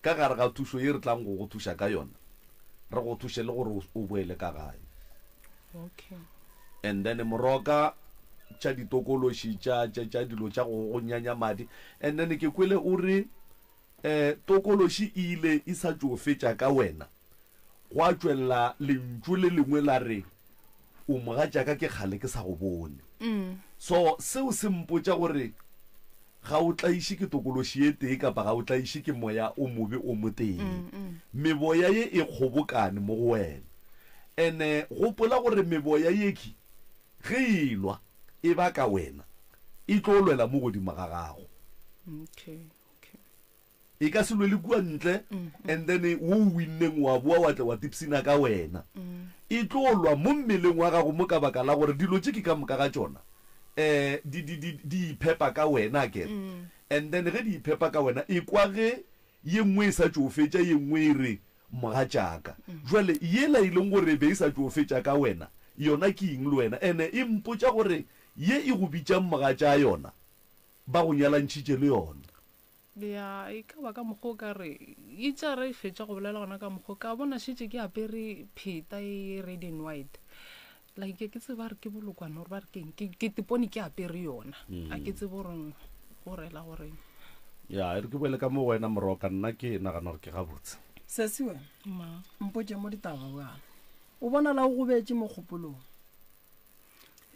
ka gare ga thušo ye re tlang go go thuša ka yona, re go thuše le gore o boele ka gae.
Okay.
And then moroka tša ditokološi tša, tša, tša dilo tša go go nyanya madi. And then ke kwele o re eh, tokološi e ile e sa tšo fetša ka wena, gwa tšwelela lentšu le lengwe la re, O mogatšaka ke kgale ke sa go bone. So seo se mpotša gore ga o tlaiše ke tokološi ye tee kapa ga o tlaiše ke moya o mobe o motee. Meboya ye e kgobokane mo go wena. Ene gopola gore meboya yekhi ge e elwa e baka wena, e tlo lwela mo godimo ga gago.
Okay, okay.
E ka se lwele kua ntle and then wo o winneng wa boa wa tla wa tipsina ka wena. E tlo lwa mo mmeleng wa gago mo ka baka la gore dilo tše ke ka moka ga tšona um di, di, di, di iphepa ka wena akere. And then ge di iphepa ka wena, ekwa ge ye nngwe e sa tšo fetša ye nngwe e re, Mogatšaka. Jwale yela e leng gore e be e sa tšo fetša ka wena, yona ke eng le wena? And e mpotša gore ye e go bitšang mogatša yona, ba go nyalantšhitše le yona.
Ya, e ka ba ka mokgwa o ka re, itše re fetša go bolela gona ka mokgwa, ka bona šetše ke apere pheta e red and white. Like ke tsebe ba re ke bolokwane gore ba re keng, ke, ke tepone ke apere yona. A ke tsebe gore go rela goreng.
Ya, e re ke boele ka mo go wena Moroka, nna ke nagana gore ke gabotse.
Sesi wena,
Ma.
mpotše mo ditaba bjalo. O bonala o gobetše mo kgopolong.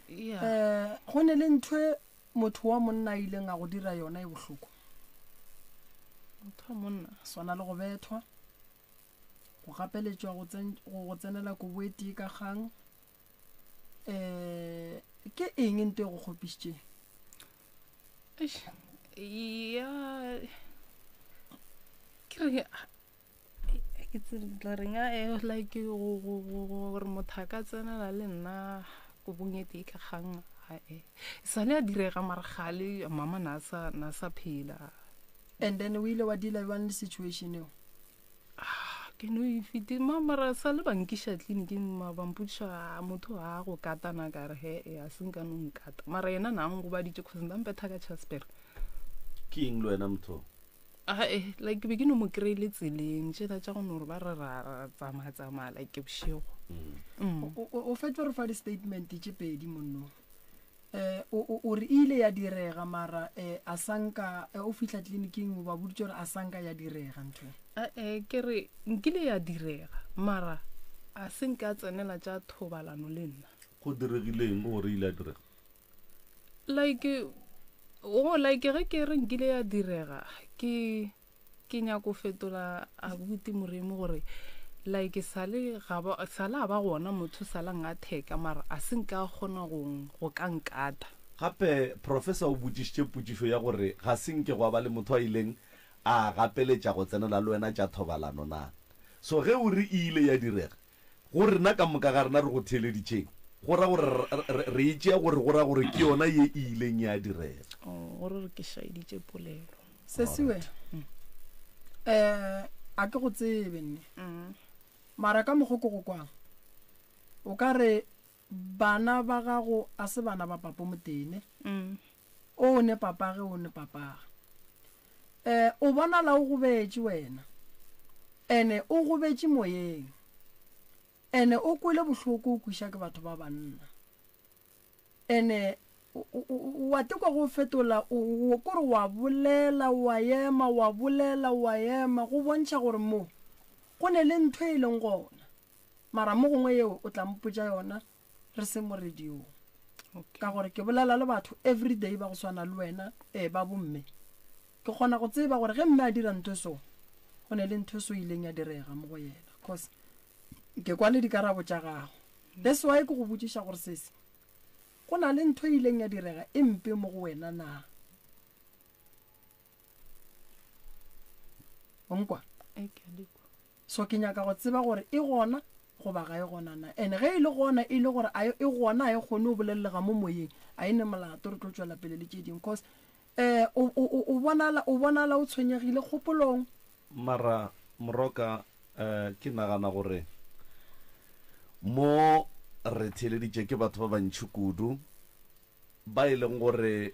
Ya.
Eh, go ne le ntho e Motho wa monna a ileng a go dira yona e bohloko.
Motho wa monna.
Swana le go bethwa, go gapeletšwa go, tsen, go, go tsenela kobo e tee ka kgang. Um ke eng nto e go kgopišitšeng?
Eish, ya ke re ke tsebe ke tla reng a eh, like go go go gore motho a ka tsenela le nna kobong e tee ka kgang ae sale a direga mara gale mama na sa na sa phela.
And then o ile wa deala bjang le situation eo?
Ah, ke no e fete ma mara sa le ba nkiša tleliniking ma ba mpotšiša "Ah, motho a go katana ka re he e a se nka no nkata mara yena na ngobaditše cause nta mpetha ka chasper.
Ke eng le wena motho?
Ae, like be ke no mo kry-ile tseleng tšela tša go no re ba re ra ra tsamaya tsamaya like bošego. Mm.
O, o, o fetša re fa di-statement tše pedi monno. Eh, o, o, o re e ile ya direga mara eh, a sanka eh, o fihla tleliniking o ba boditše gore a sanka ya direga ntho e.
Ae, ke re nkile ya direga mara a se nke a tsenela tša thobalano le nna.
Go diregile eng gore e ile ya direga?
Like go like ge ke re nkile ya direga ke ke nyako fetola abuti Moremi gore like sale ga ba sale a ba gona motho sala ngatheka mara a se nka kgona go go ka nkata.
Gape professor o botšišitše potšišo ya gore ga se nke gwa ba le motho a ileng a gapeletša go tsenela le wena tša thobalano na. So ge o re e ile ya direga, Go rena ka moka ga rena re go theeleditšeng, go ra gore re, re e tšea gore go ra gore ke yona ye e ileng ya direga.
Oh, gore re ke šaeditše polelo.
Sesi wena, eh, a ke go tsebe nne. Mara ka mokgo ke go kwang, o ka re bana ba gago a se bana ba papo motene. O ne papage, o ne papage. Eh, o bonala o gobetše wena. Ene o gobetše moyeng. Ene o kwele bohloko o kwiša ke batho ba banna. Ene wa tekwa go fetola, o kore wa bolela, wa ema, wa bolela, wa ema, go bontšha gore mo go ne le ntho e leng gona. Mara mo gongwe yeo o tla mpotša yona re se mo radiong. Ka gore ke bolela le batho everyday ba go swana le wena, eh, ba bomme. Ke kgona go tseba gore ge mme a dira ntho so, go ne le ntho so ileng ya direga mo go yena. Cause ke kwa le dikarabo tša gago. That's why ke go botšiša gore sesi, go na le ntho e ileng ya direga e mpe mo go wena na? O nkwa?
Ee, ke a le kwa.
So ke nyaka go tseba gore e gona goba ga e gona na. And ge e le gona, e le gore a e gona, a e kgone go bolelelega mo moyeng, a e ne molato, re tlo tšwela pele le tše dingwe. Cause um o, o, o bonala, o bonala o tshwenyegile kgopolong.
Mara Moroka, um ke nagana gore mo re theeleditše ke batho ba bantši kudu ba e leng gore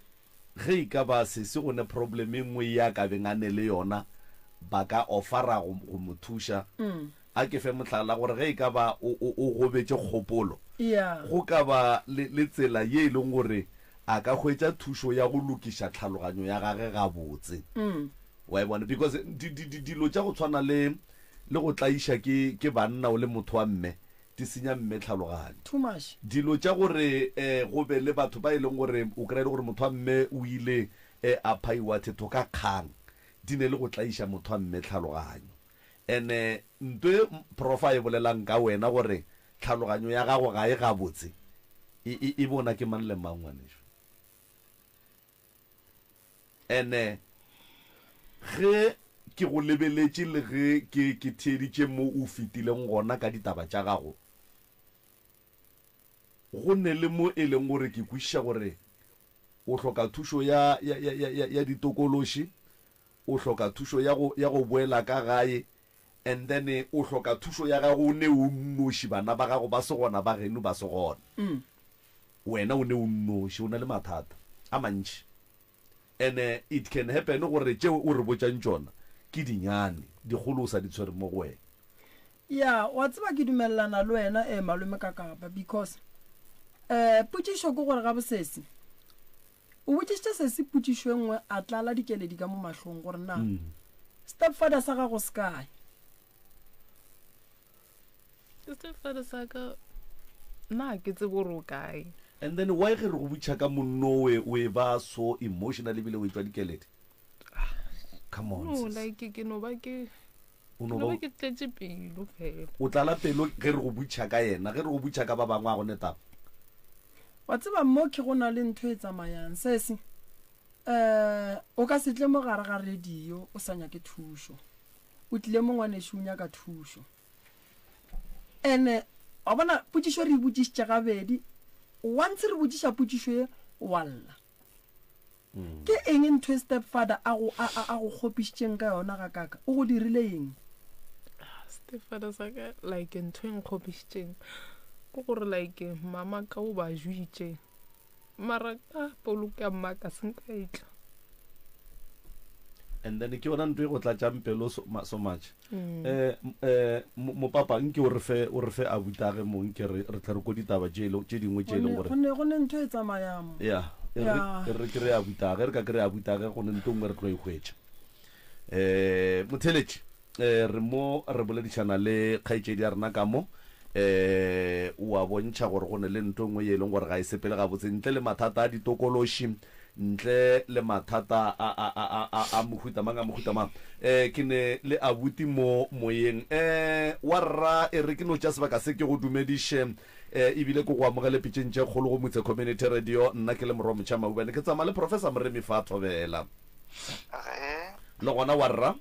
ge e ka ba sesi go ne problem e nngwe ye a ka beng a ne le yona ba ka offera go, go mo thuša. A ke fe mohlala gore ge e ka ba o, o, o gobetše kgopolo,
Yeah.
go ka ba le, le tsela ye e leng gore a ka hwetša thušo ya go lokiša tlhaloganyo ya gage gabotse. Wa e bona? Because di, di, di, dilo tša go tshwana le, le go tlaiša ke, ke banna o le motho wa mme, di senya mme tlhaloganyo.
Too much.
Dilo tša gore go be le batho ba e leng gore o kry-a e le gore motho wa mme o ile a phaiwa thetho ka kgang, di ne le go tlaiša motho wa mme tlhaloganyo. And-e nto e Prof a e bolelang ka wena gore tlhaloganyo ya gago ga e gabotse, e, e, e bona ke mang le mang ngwanešu. Ene ge ke go lebeletše le ge ke, ke theeditše mo o fetileng gona ka ditaba tša gago, go ne le mo e leng gore ke kwešiša gore o hloka thušo ya, ya, ya, ya, ya, ya ditokološi, o hloka thušo ya go, ya go boela ka gae, and then o hloka thušo ya gago o ne o nnoši, bana ba gago ba se gona, ba geno ba se gona. Wena o ne o nnoši, o na le mathata a mantši. And it can happen gore tšeo o re botšang tšona ke dinyane, dikgolo o sa di tshwere mo go wena.
Ya, wa tseba ke dumelelana le wena eh malome Kakapa because eh potšišo ke gore gabosesi o botšišitše sesi potšišo e nngwe a tlala dikeledi ka mo mahlong gore na stepfather sa gago se kae.
Stepfather sa ka nna ga ke tsebe gore o kae.
And then why ge re go botšiša ka monnowe o e ba so emotional ebile o etšwa dikeledi? Come on
No,
sis.
like ke no ba ke
O
ke
no
no
ba
ba ke tletše pelo fela.
O tlala pelo ge re go botšiša ka yena, ge re go botšiša ka ba bangwe ga go ne taba.
Wa tseba mo ke go na le ntho e tsamayang sesi um o ka se tle mo gare ga radio o sa nyake thušo. O tlile mo ngwanešu o nyaka thušo. Ene wa bona potšišo re e botšišitše gabedi, once re botšiša potšišo ye wa lla. Ke eng ntho e stepfather a go a a a go kgopišitšeng ka yona gakaka? O go dirile eng?
Stepfather sa ka like ntho e nkgopišitšeng ke gore like mama ka o ba jwitše Mara ka poloko ya mma ka se nka e tla.
And then ke yona ntho e go tlatšang pelo so, so much. Mm. Eh, eh, mopapa nke o re fe o re fe abutage mo nke re re tle re ko ditaba tše tše dingwe tše e leng gore
go ne go ne ntho e tsamayang mo.
Yeah, e re re kry abutage re ka kry abutage go ne ntho nngwe re tlo e hwetša. Eh, motheletši Eh, re mo re boledišana le kgaetšedi ya rena ka mo. Eh, o a bontšha gore go ne le ntho e nngwe ye e leng gore ga e sepele gabotse, ntle le mathata a ditokološi, ntle le mathata a, a, a, a, a, a mohuta mang, a mohuta mang. Eh, ke ne le abuti mo moyeng. Eh, wa rra, e re ke no tšea sebaka se ke go dumediše, eh, ebile ke go amogele pitšeng tše kgolo go Motse Community Radio. Nna ke le Morwa Motšha Maubane, ke tsamaya le Professor Moremi fa Thobela.
Ge.
Le gona, wa rra?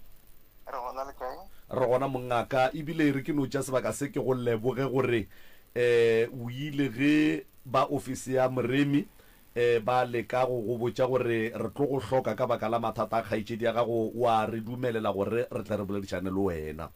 Re gona le kae?
Re gona mongaka, ebile e re ke no tšea sebaka se ke go leboge gore um o ile ge ba ofisi ya Moremi um ba leka go go botša gore re tlo go hloka ka baka la mathata a kgaetšedi ya gago, wa re dumelela gore re tle re boledišane le wena.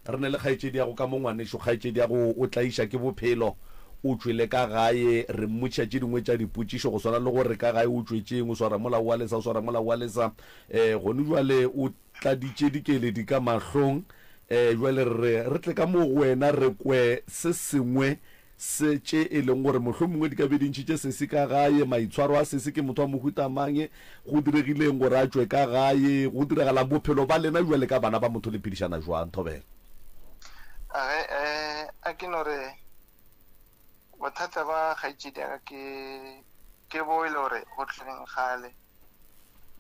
Re ne le kgaetšediago ka mo, ngwanešu. Kgaetšediago o tlaiša ke bophelo. O tšwele ka gae. Re mmotšiša tše dingwe tša dipotšišo, go swana le gore ka gae o tšwetšeng, o swara mola o a lesa, o swara mola o a lesa. Um gone bjale o tladitše dikeledi ka mahlong. Um bjale re re re tle ka mo go wena re kwe se sengwe Se tše e leng gore mohlomongwe di ka be di ntšhitše sesi ka gae, maitshwaro a sesi ke motho wa mohuta mang, go diregile eng gore a tšwe ka gae, go diragalang, bophelo ba lena bjale ka bana ba motho le phedišana jwang? Thobela.
Ge, eh, a ke no re bothata ba kgaetšedi ya ka ke ke bo e le gore go tlogeng kgale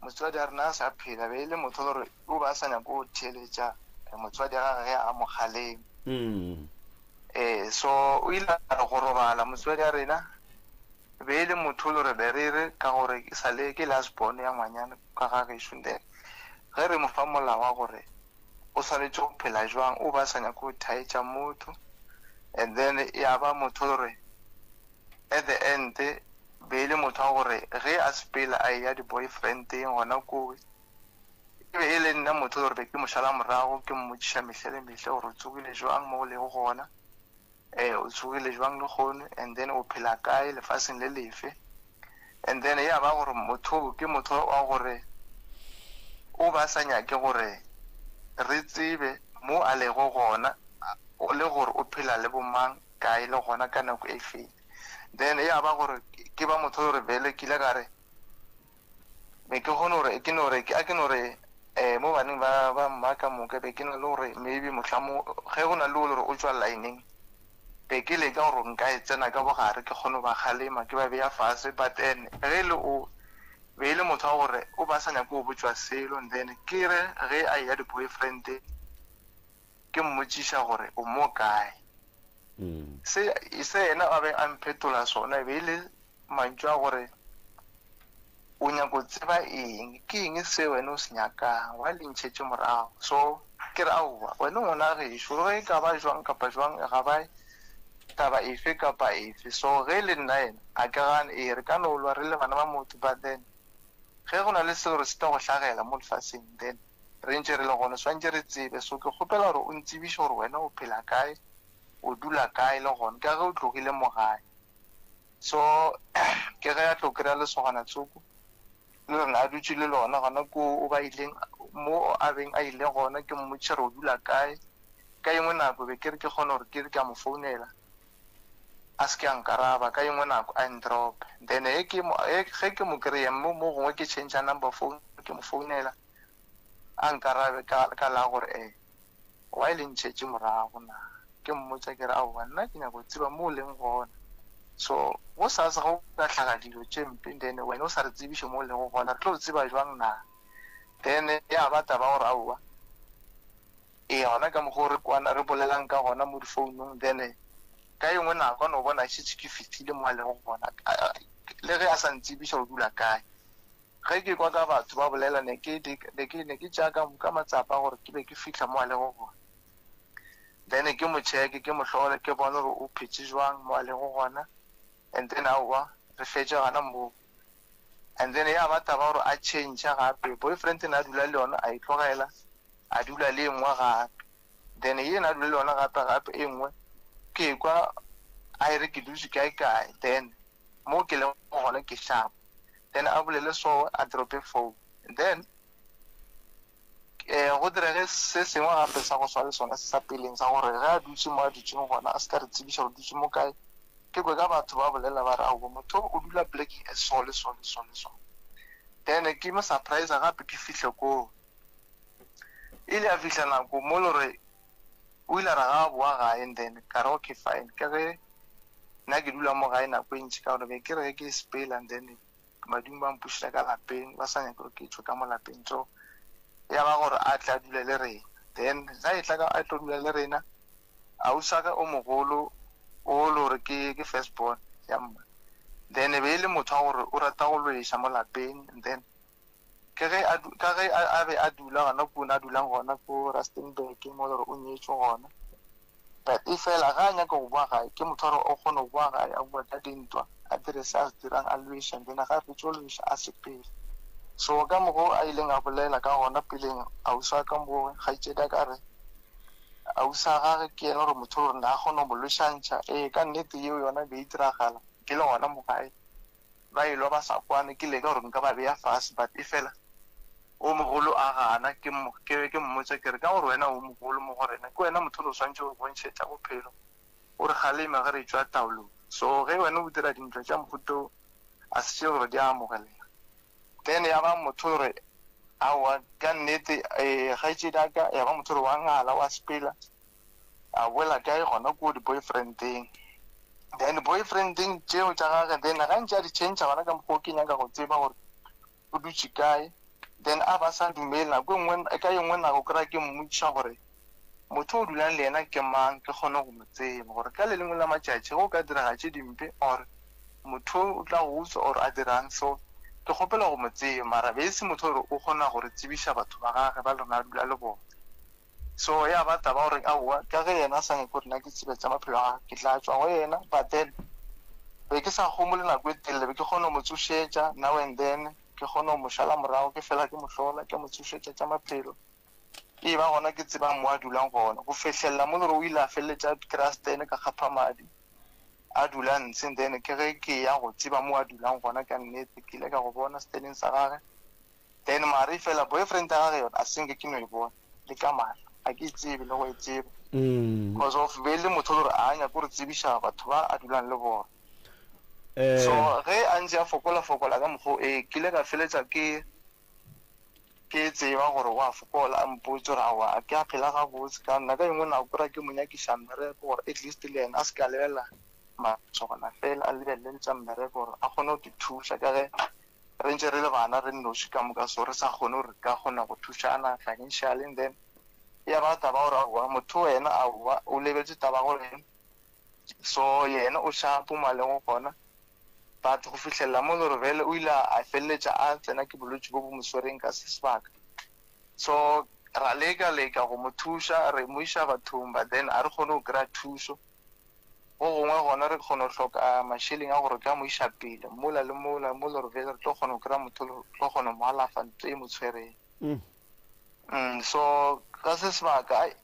motswadi a rena a sa phela be e le motho le gore o ba a sa nyako go theeletša motswadi a gage ge a mo kgalema.
Mm.
Ee, so o ile a re go robala motswadi a rena be e le motho o le gore be re re ka gore ke sa le ke last born ya ngwanyana ka ga gešo then. Ge re mo fa molao wa gore o swanetše go phela jwang, o ba sa nyake go thaetša motho, and then ya ba motho gore at the end be e le motho wa gore ge a sepela a eya di-boyfriendeng gona kowe, e be e le nna motho gore be ke mo šala morago, ke mmotšiša mehle le mehle gore o tsogile jwang mo o lego gona. Ee, o tsogile jwang lehono, and then o phela kae, lefaseng le lefe. And then ya ba gore motho ke motho wa gore o ba sa nyake gore re tsebe mo a lego gona, le gore o phela le bomang, kae, le gona ka nako e feng. Then ya ba gore ke ba motho gore bele ke ile ka re be ke kgone gore ke no re a ke no re um mo baneng ba ba mma ka moka be ke na le gore maybe mohlamo ge go na le o le gore o tšwa lineng be ke leka gore nka e tsena ka bogare ke kgone go ba kgalema ke ba beya fase but then ge e le o be e le motho wa gore o ba sa nyake go botšwa selo and then ke re ge a eya di-boyfriend ke mmotšiša gore o mo kae se se yena a be a mphetola sona e be e le Mantšu a gore o nyako tseba eng, ke eng se wena o se nyakang, wa le ntšhetše morago. So ke re aowa, wena ngwana gešo, ge e ka ba jwang kapa jwang, ga ba taba efe kapa efe. So ge e le nna yena, a ke gane, ee re ka no lwa re le bana ba motho, but then ge go na le seo re se tla go hlagela mo lefaseng, then re ntše re le gona, swantše re tsebe. So ke kgopela gore o ntsebiše gore wena o phela kae, o dula kae le gona, ka ge o tlogile mo gae. So ke ge a tlo kry-a lesogana tsoko le lona a dutše le lona gona ko o ba ileng mo a beng a ile gona ke mmotšiša gore o dula kae. Ka engwe nako be ke re ke kgone gore ke re ke a mo founela a se ke a nkaraba, ka engwe nako a ndrope. Then ge ke mo ge ke mo kry-a mo mo gongwe ke change number phone ke mo founela a nkarabe ka ka la gore eh Why le ntšhetše morago na? Ke mmotša ke re, Aowa, nna ke nyaka go tseba mo o leng gona. So, gosasa ge go ka hlaga dilo tše mpe, then wena o sa re tsebiše mo o lego gona, re tlo tseba jwang na? Then ya ba taba gore aowa, ee gona ka mokgwa o re kwana, re bolelang ka gona mo difounong, then ka e nngwe nako a no bona šetše ke fihlile mo a lego gona, le ge a sa ntsebiša o dula kae. Ge ke kwa ka batho ba bolela, ne ke, ne ke, ne ke tšea ka, ka matsapa gore ke be ke fihla mo a lego gona. Then ke mo checke, ke mo hlole, ke bone gore o phetše jwang mo a lego gona. And then aowa, re fetše gana moo. And then ya ba taba gore a change gape, boyfriend ne a dula le yona, a e tlogela, a dula le e nngwe gape. Then ye ne a dula le yona gape gape e nngwe, ke kwa a e re ke dutše kae kae, then mo ke lego gona ke sharp. Then a bolele so a drope phone. Then eh go direge se sengwe gape sa go swa le sona se sa peleng sa gore ge a dutše mo a dutšeng gona a se ka re tsebiša gore dutše mo kae. Ke kwe ka batho ba bolela ba re aowa motho o dula plekeng e so le so le so le so. Then ke mo surprise gape ke fihle koo. Ile a fihla nako mo le gore o ile a re ga a boa gae and then ka re okay fine ka ge nna ke dula mo gae nako e ntši ka gore be ke re ge ke sepela and then badimo ba mpušetša ka lapeng ba sa nyake gore ke tšwe ka mo lapeng so ya ba gore a tle a dule le rena then ga e tla ka a tlo dula le rena ausi ka o mogolo o le gore ke ke first born ya mma then e be e le motho wa gore o rata go lweša mo lapeng and then Ke ge a, ka ge a, a be a dula gona ko a dulang gona ko Rustenburg mo le gore o nyetšwe gona. But efela ge a nyaka go boa gae, ke motho wa gore o kgona go boa gae a bua ka dintwa, a dire se a se dirang, a lweša, and then ge a fetša go lweša a sepele. So ka mokgo a ileng a bolela ka gona peleng, ausi wa ka mo, kgaetšedi a ka re, ausi wa gage ke yena gore motho gore ne a kgona go mo lwešantšha. Ee, ka nnete yeo yona be e diragala ke le gona mo gae. Ba elwa ba sa kwane, ke leka gore nka ba beya fase but efela o mogolo a gana, ke mo, ke be ke mmotša ke re ka gore wena o mogolo mo go rena, ke wena motho o re swantše go bontšhetša bophelo, o re kgaleme ge re etšwa taolong. So ge wena o dira dintwa tša mohuta o, a se tše gore di a amogelega. Then ya ba motho gore aowa ka nnete eh, kgaetšedi a ka ya ba motho gore wa ngala wa sepela. A boela kae gona ko di-boyfriendeng. Then boyfriendeng tšeo tša gage then ga ntše a di change gona ka mokgwa o ke nyaka go tseba gore o dutše kae. Then a ba sa dumele nako e nngwe ka e nngwe nako kry-a ke mmotšiša gore motho o dulang le yena ke mang ke kgone go mo tseba gore ka le lengwe la matšatši ge o ka direga tše dimpe or motho o tla go utswa or a dirang so. Ke kgopela go mo tseba, mara be e se motho gore o kgona go re tsebiša batho ba gage ba le rena a dula le bona. So ya ba taba gore aowa, ka ge yena a sa nyake gore nna ke tsebe tša maphelo a gage, ke tla tšwa go yena. But then be ke sa homole nako e telele, be ke kgona go mo tsošetša now and then, ke kgona go mo šala morago, ke fela ke mo hlola, ke mo tsošetša tša maphelo. E ba gona ke tsebang mo a dulang gona. Go fihlelela mo le gore o ile a feleletša a kry-a stand ka kgapha madi, a dula ntshe. Then ke ge ke ya go tseba mo a dulang gona ka nnete, ke ile ka go bona standeng sa gage. Then mare efela boyfriend ya gage yona a se nke ke no e bona le ka mahlo, ga ke e tsebe le go e tseba. Cause of be e le motho o le gore a nyake go re tsebiša batho ba a dulang le bona. So ge a ntše a fokola fokola ka mokgwa o, ee ke ile ka feletša ke ke tseba gore o a fokola, a mpotše gore aowa a ke a phela gabotse. Ka nna ka engwe nako kry-a ke mo nyakiša mmereko gore at least le yena a se ke a lebelela masogana fela, a lebelele le tša mmereko gore a kgone go ke thuša ka ge re ntše re le bana re nnoši ka moka, so re sa kgone gore re ka kgona go thušana financially. And then ya ba taba gore aowa motho wena aowa o lebetše taba gore so yena o shapo mo a lego gona. But go fihlelela mo le gore bjale o ile a feleletša a tsena ke bolwetši bo bo mo swereng ka se sebaka. So ra leka leka go mo thuša, re mo iša bathong, but then a re kgone go kry-a thušo. Go gongwe gona re kgona go hloka mašeleng a gore re ka mo iša pele mola le mola, mo le gore bjale re tlo kgona go kry-a motho o tlo kgona go mo alafa ntho e mo tshwereng. So ka se sebaka ai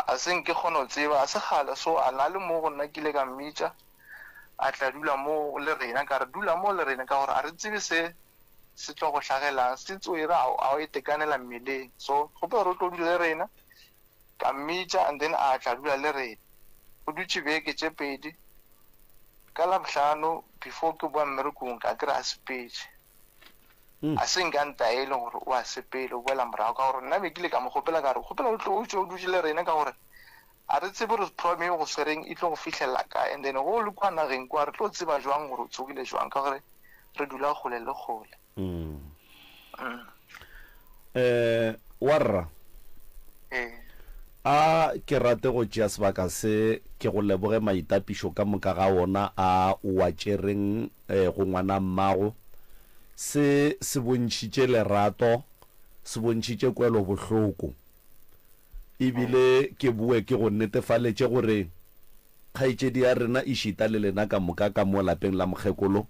a se nke kgone go tseba, a se kgale so a na le mo go nna ke ile ka mmitša a tla dula mo le rena, ka re dula mo le rena ka gore a re tsebe se se tlo go hlagelang, since o e re a o itekanela mmeleng, so kgopela gore o tlo dula le rena. Ka mmitša and then a tla dula le rena. O dutše beke tše pedi, ka Labohlano before ke boa mmerekong ka kry-a a sepetše. A se nka ntaele gore o a sepele, o boela morago, ka gore nna be ke ile ka mo kgopela ka re, kgopela o tlo o tšwe o dutše le rena ka gore a re tsebe gore problem e go swereng e tlo go fihlelela kae, and then ge o le kua nageng kua re tlo tseba jwang gore o tsogile jwang ka gore re dula kgole le kgole.
Eh, warra.
Ee.
A ke rate go tšea sebaka se ke go leboge maitapišo ka moka ga ona a o a tšereng eh, go ngwana mmago. Se se bontšhitše lerato, se bontšhitše kwelobohloko. E bile ke boe ke go netefaletše gore kgaetšedi ya rena ešita le lena ka moka ka mo lapeng la mokgekolo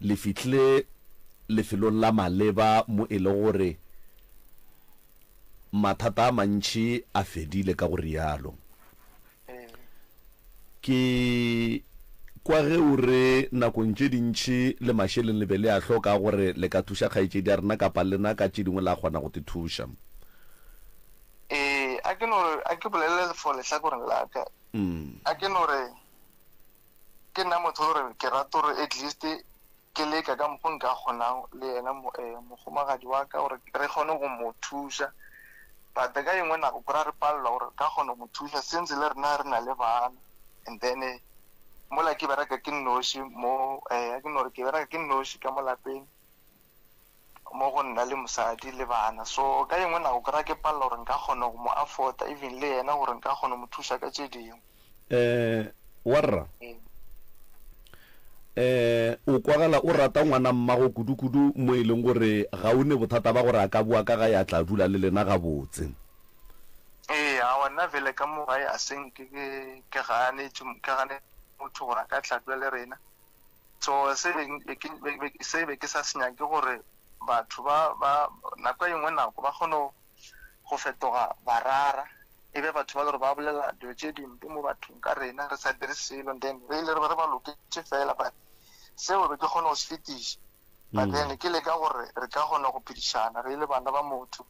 le fihlile lefelong la maleba mo e lego gore mathata a mantši a fedile ka go realo. Ke kwa ge o re nakong tše dintši le mašeleng le be le a hloka a gore le ka thuša kgaetšedi ya rena kapa lena ka tše dingwe la kgona go te thuša.
Ee, a ke no re, a ke bolele for lehlakoreng la ka. A ke no re ke nna motho gore ke rata gore at least ke leka ka mokgo nka kgonang le yena mogomagadi wa ka gore re kgone go mo thuša, but ka engwe nako kry-a re palelwa gore re ka kgona go mo thuša since le rena re na le bana. And then mola ke bereka ke nnoši mo, a ke no re ke bereka ke nnoši ka mo lapeng mo go nna le mosadi le bana, so ka engwe nako kry-a ke palelwa gore nka kgona go mo afforda even le yena gore nka kgona go mo thuša ka tše dingwe.
Eh, warra. Eh, o kwagala o rata ngwana mmago kudu-kudu mo e leng gore ga o ne bothata ba gore a ka boa ka gae a tla dula le lena gabotse.
Ee, aowa nna vele ka mo gae a se nke ke ke ganetše ke gane motho gore a ka tla dula le rena. So se be ke se be ke sa se nyake gore batho ba ba nako e nngwe nako ba kgone go fetoga barara e be batho ba le gore ba bolela dilo tše dimpe mo bathong ka rena re sa dire selo, then re ile re be re ba loketše fela, but seo be ke kgone go se fetiša. But then ke leka gore re ka kgona go phedišana re le bana ba motho,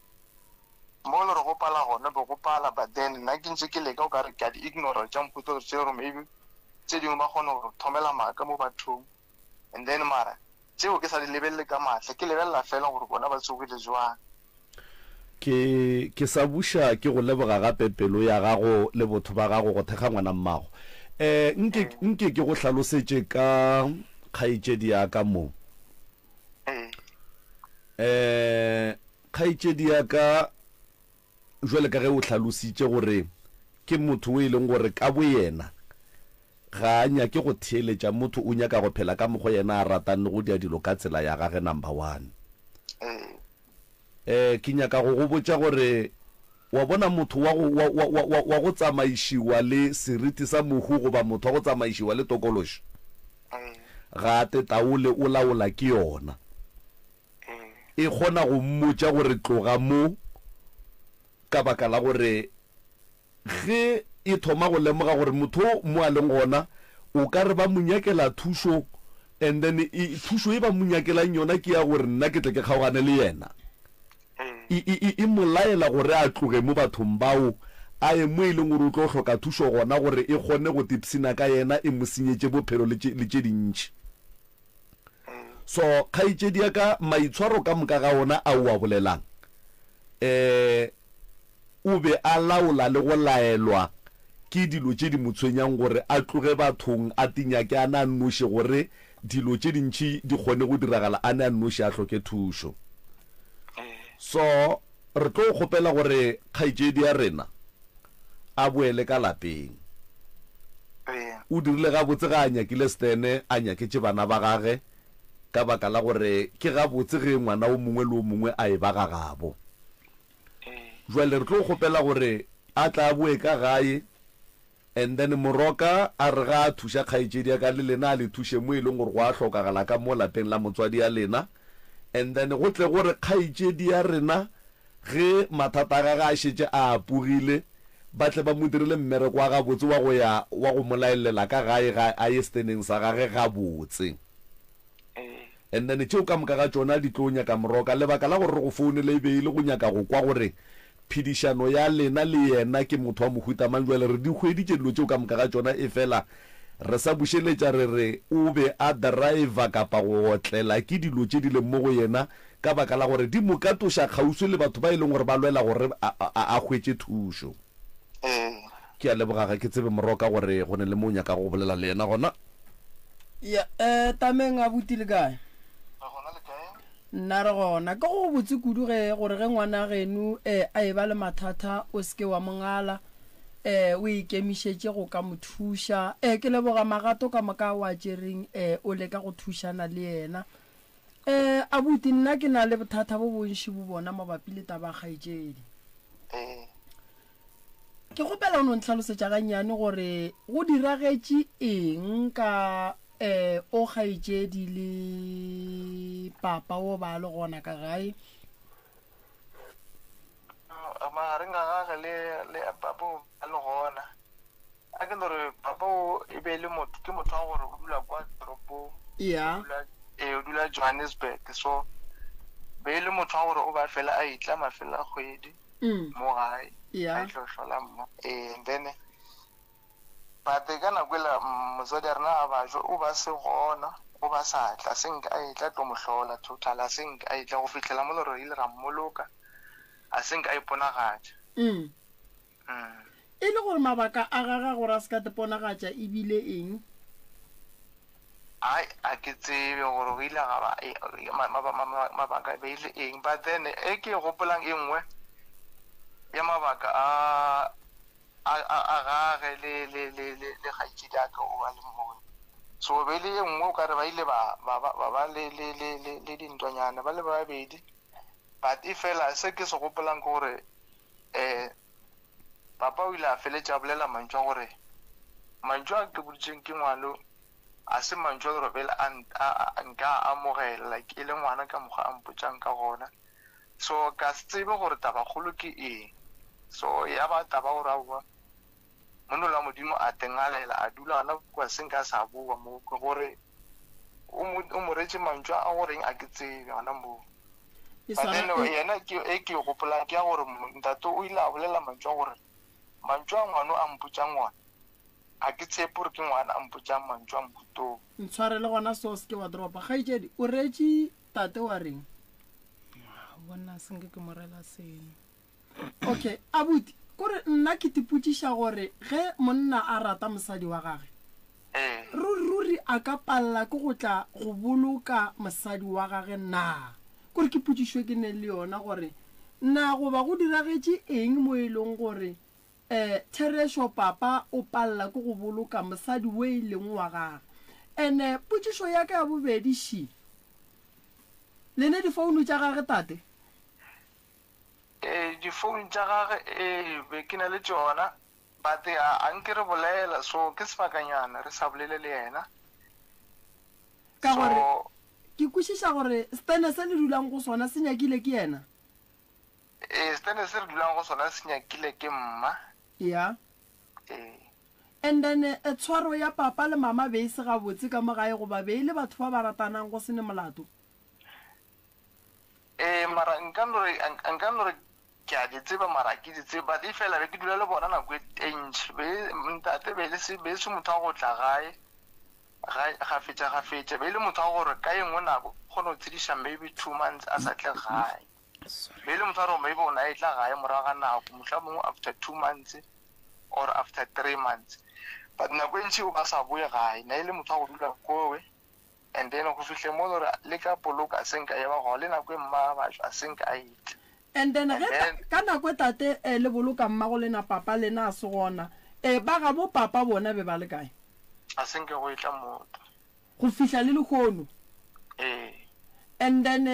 mo le re go pala gona be go pala, but then nna ke ntše ke leka o ka re ke a di ignora tša mohuta gore tše gore maybe tše dingwe ba kgona go thomela maaka mo bathong, and then mara tšeo ke sa di lebelele ka mahlo, ke lebelela fela gore bona ba tsogile jwang.
Ke, ke sa buša ke go leboga gape pelo ya gago le botho ba gago go thekga ngwana mmago. Eh, nke, nke ke go hlalosetše ka kgaetšedi ya ka mo. Eh, kgaetšedi ya ka, jwale ka ge o hlalositše gore ke motho o e leng gore ka boyena. ga a nyake go theeletša motho o nyaka go phela ka mokgo yena a ratang le go dia dilo ka tsela ya gage number one. Eh, ke nyaka go go botša gore wa bona motho wa go, wa, wa, wa, wa, wa go tsamaišiwa le seriti sa mohu goba motho wa go tsamaišiwa le tokološi, ga a tetaole, o laola ke yona. E kgona go mmotša gore tloga mo ka baka la gore Ge e thoma go lemoga gore motho o mo a leng gona o ka re ba mo nyakela thušo and then e, thušo e ba mo nyakelang yona ke ya gore nna ke tle ke kgaogane le yena. E, e, e, e mo laela gore a tloge mo bathong bao a ye mo e leng gore o tlo hloka thušo gona gore e kgone go tipshina ka yena e mo senyetše bophelo le tše, le tše dintši. So, kgaetšedi ya ka, maitshwaro ka moka ga ona a o a bolelang, um o be a laola le go laelwa ke dilo tše di mo tshwenyang gore a tloge bathong a tinyake a ne a nnoši gore dilo tše dintši di kgone go diragala a ne a nnoši a hloke thušo. So, re tlo kgopela gore kgaetšedi ya rena a boele ka lapeng. O dirile gabotse ga a nyakile Stene a nyaketše bana ba gage ka baka la gore ke gabotse ge ngwana o mongwe le o mongwe a eba ga gabo. Jwale re tlo kgopela gore a tla a boe ka gae and then Moroka a re ga a thuša kgaetšedi ya ka le lena a le thuše mo e leng gore go a hlokagala ka mo lapeng la motswadi ya lena and then go tle gore kgaetšedi ya rena ge mathata a gage a šetše a apogile ba tle ba mo direle mmereko wa gabotse wa go ya wa go mo laellela ka gae ga a ye steneng sa gage gabotse. And then tšeo ka moka ga tšona di tlo nyaka Moroka. Lebaka la gore re go founele e be e le go nyaka go kwa gore phedišano ya lena le yena ke motho wa mohuta mang. Bjale re di hweditše dilo tšeo ka moka ga tšona, efela re sa bušeletša re re o be a driver kapa go otlela ke dilo tše di leng mo go yena ka baka la gore di mo katoša kgauswi le batho ba e leng gore ba lwela gore a, a, a hwetše thušo. Ke a leboga, ga ke tsebe Moroka gore go ne le mo o nyakago go bolela le yena gona.
Ya, eh, Tameng abuti le kae?
Re gona le kae?
Nna re gona. Ke go botse kudu ge gore ge ngwana geno eh, a eba le mathata o se ke wa mo ngala, eh, o ikemišetše go ka mo thuša. Eh, ke leboga magato ka moka a o a tšereng eh, o leka go thušana le yena. Eh, abuti nna ke na le bothata bo bontši bo bona mabapi le taba ya kgaetšedi.
Ee.
Ke kgopela o no ntlhalosetša gannyane gore go diragetše eng ka eh o kgaetšedi le papa o ba le gona ka gae.
Magareng a gage le le papa o ba le gona. A ke no re papa o e be e le motho ke motho wa gore o dula kwa toropong.
Ya.
O dula ee o dula Johannesburg so be e le motho wa gore o ba fela a itla mafelo a kgwedi. mo gae
Yeah.
a tlo hlola mo ee and then but ka nako ela motswadi a rena a bajo o ba se gona o ba sa tla se nka a etla tlo mo hlola total a se nka a etla go fihlela mo le re ile ra mmoloka a se nka a iponagatša
Mm.
mm.
E le gore mabaka a gagwe gore a se ka teponagatša e bile eng?
Ai, a ke tsebe gore go ile ga ba mabaka e be e le eng, but then e ke e gopolang e nngwe ya mabaka a a a gage le le le le le kgaetšedi ya ka o a le mongwe. So be e le e nngwe o ka re ba ile ba ba ba ba ba le le le le le dintwanyana ba le babedi, but e fela se ke se gopolang ke gore um Papa o ile a feletša a bolela mantšu a gore, Mantšu a ke boditšweng ke ngwano a se mantšu a gore bjale a, a, a, nka a amogela, like e le ngwana ka mokgwa a mpotšang ka gona. So ka se tsebe gore tabakgolo ke eng. So ya ba taba gore aowa, monna wa Modimo a tengalela, a dula gona kua se nka sa boa mo, ke gore o mo, o mo retše mantšu a goreng a ke tsebe gona moo.
E
But then
swana e
yena ke e ke e gopolang ke ya gore ntate o ile a bolela mantšu a gore mantšu a ngwano a mpotšang ona ga ke tshepe gore ke ngwana a mpotšang mantšu a mohutong.
Ntshwarele gona so se ke wa dropa. Kgaetšedi, o reetše tate wa reng?
Bona se nke ke mo rela selo.
Okay, abuti, kore nna ke tipotšiša gore ge monna a rata mosadi wa gage,
Ee.
ruri ruri a ka palela ke go tla go boloka mosadi wa gage na? Kore ke potšišo e ke neng le yona gore na goba go diragetše eng mo e leng gore. um therešo papa o palela ke go boloka mosadi o e leng wa gage. Ene potšišo ya ka ya bobedi še, Le ne difounu tša gage tate?
Ee, difounu tša gage, ee, be ke na le tšona, but a, a nke re bolela, so ke sebakanyana re sa bolele le yena.
Ka gore ke kwešiša gore stene se le dulang go sona se nyakile ke yena.
Ee, stene se re dulang go sona se nyakile ke mma.
Ya.
Ee.
And then tshwaro ya papa le mama be e se gabotse ka mo gae goba be e le batho ba ba ratanang go se ne molato?
Ee, mara nka no re, nka no re ke a di tseba mara ga ke di tsebe, but efela be ke dula le bona nako e ntši. Be ntate be le se, be e se motho wa go tla gae ga, gafetša gafetša, be e le motho wa gore ka e nngwe nako o kgona go tshediša maybe 2 months a sa tle gae. Be e le motho wa gore maybe o na etla gae morago ga nako, mohlomongwe after 2 months or after 3 months, but nako e ntši o ba sa boe gae, na e le motho wa go dula kowe. And then go fihle mo gore le ka poloko a se nka ya ba gona, le nako e mma ba a se nka a etla.
And then ge ka nako e tate le boloka mmago lena papa lena a se gona, ba gabo papa bona be ba le kae?
A se nke go etla motho.
Go fihla le lehono?
Ee.
And then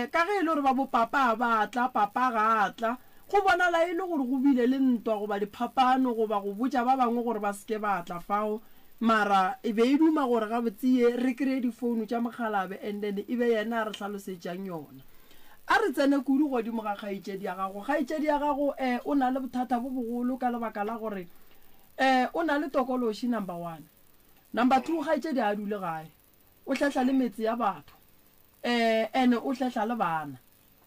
ka ge e le gore ba bo papa a ba tla, papa ga a tla, go bonala e le gore go bile le ntwa goba diphapano goba go botša ba bangwe gore ba se ke ba tla fao. Mara e be e duma gore gabotse ye re kreye difounu tša mokgalabe and then e be yena a re hlalosetšang yona. A re tsene kudu godimo ga kgaetšedi ya gago. Kgaetšedi ya gago eh o na le bothata bo bogolo ka lebaka la gore eh o na le tokološi number one. Number 2 kgaetšedi ga a dule gae. O hlehla le metse ya batho eh ene o hlehla le bana.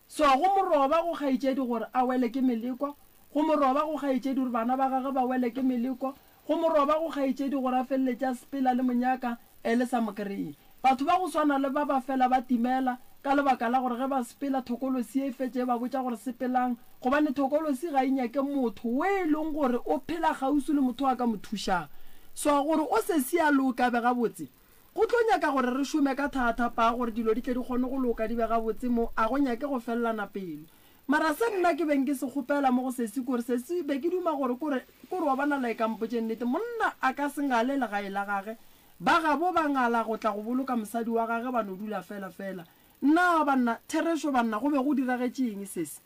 So go moroba go kgaetšedi gore a wele ke meleko, go moroba go kgaetšedi gore bana ba gagwe ba wele ke meleko, go moroba go kgaetšedi gore a feleletše a sepela le monyaka e le sa mo kreye. Batho ba go swana le ba ba fela ba timela ka lebaka la gore ge ba sepela thokolosi e fetše e ba botša gore sepelang gobane thokolosi ga e nyake motho o e leng gore o phela kgauswi le motho a ka mo thušang. So gore o sesi a loka be gabotse Go tlo nyaka gore re šome ka thata paa gore dilo di tle di kgone go loka di be gabotse mo, a go nyake go felelana pelo. Mara se nna ke beng ke se kgopela mo go sesi kore sesi be ke duma gore kore kore wa bona like a mpotše nnete monna a ka se ngale legae la gage ba gabo ba ngala go tla go boloka mosadi wa gage ba no dula fela fela. Nna banna therešo banna go be go diragetše eng sesi?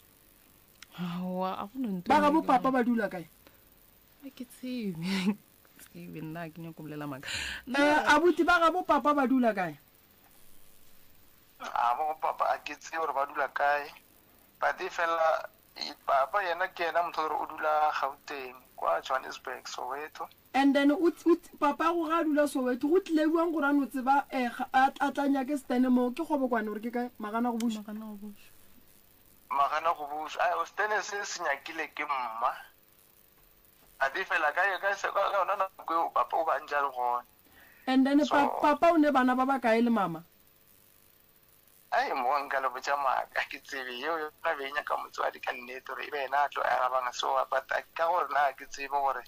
Aowa a go no nto
Ba gabo papa ba dula kae?
Ga ke tsebe. Tsebe nna ke nyako bolela maaka.
Eh, abuti ba gabo papa ba dula kae?
A bo papa a ke tsebe gore ba dula kae. But e fela papa yena ke yena motho gore o dula Gauteng kwa Johannesburg Soweto.
And then o, o, papa go ga a dula Soweto go tlile bjang gore a no tseba eh, a, a tla nyake stene mo ke kgobokwane gore ke kae magana go buša.
Magana go buša.
Magana go buša. Ai stene se se nyakile ke mma. Athe fela ka ka ka yona nako eo papa o ba ntse a le gona.
And then so, pa, papa o ne bana ba ba kae le mama?
Ai mo nka le botša maaka ke tsebe yeo yona be e nyaka motswadi ka nnete gore e be yena a tlo arabang so but ka gore na ke tsebe gore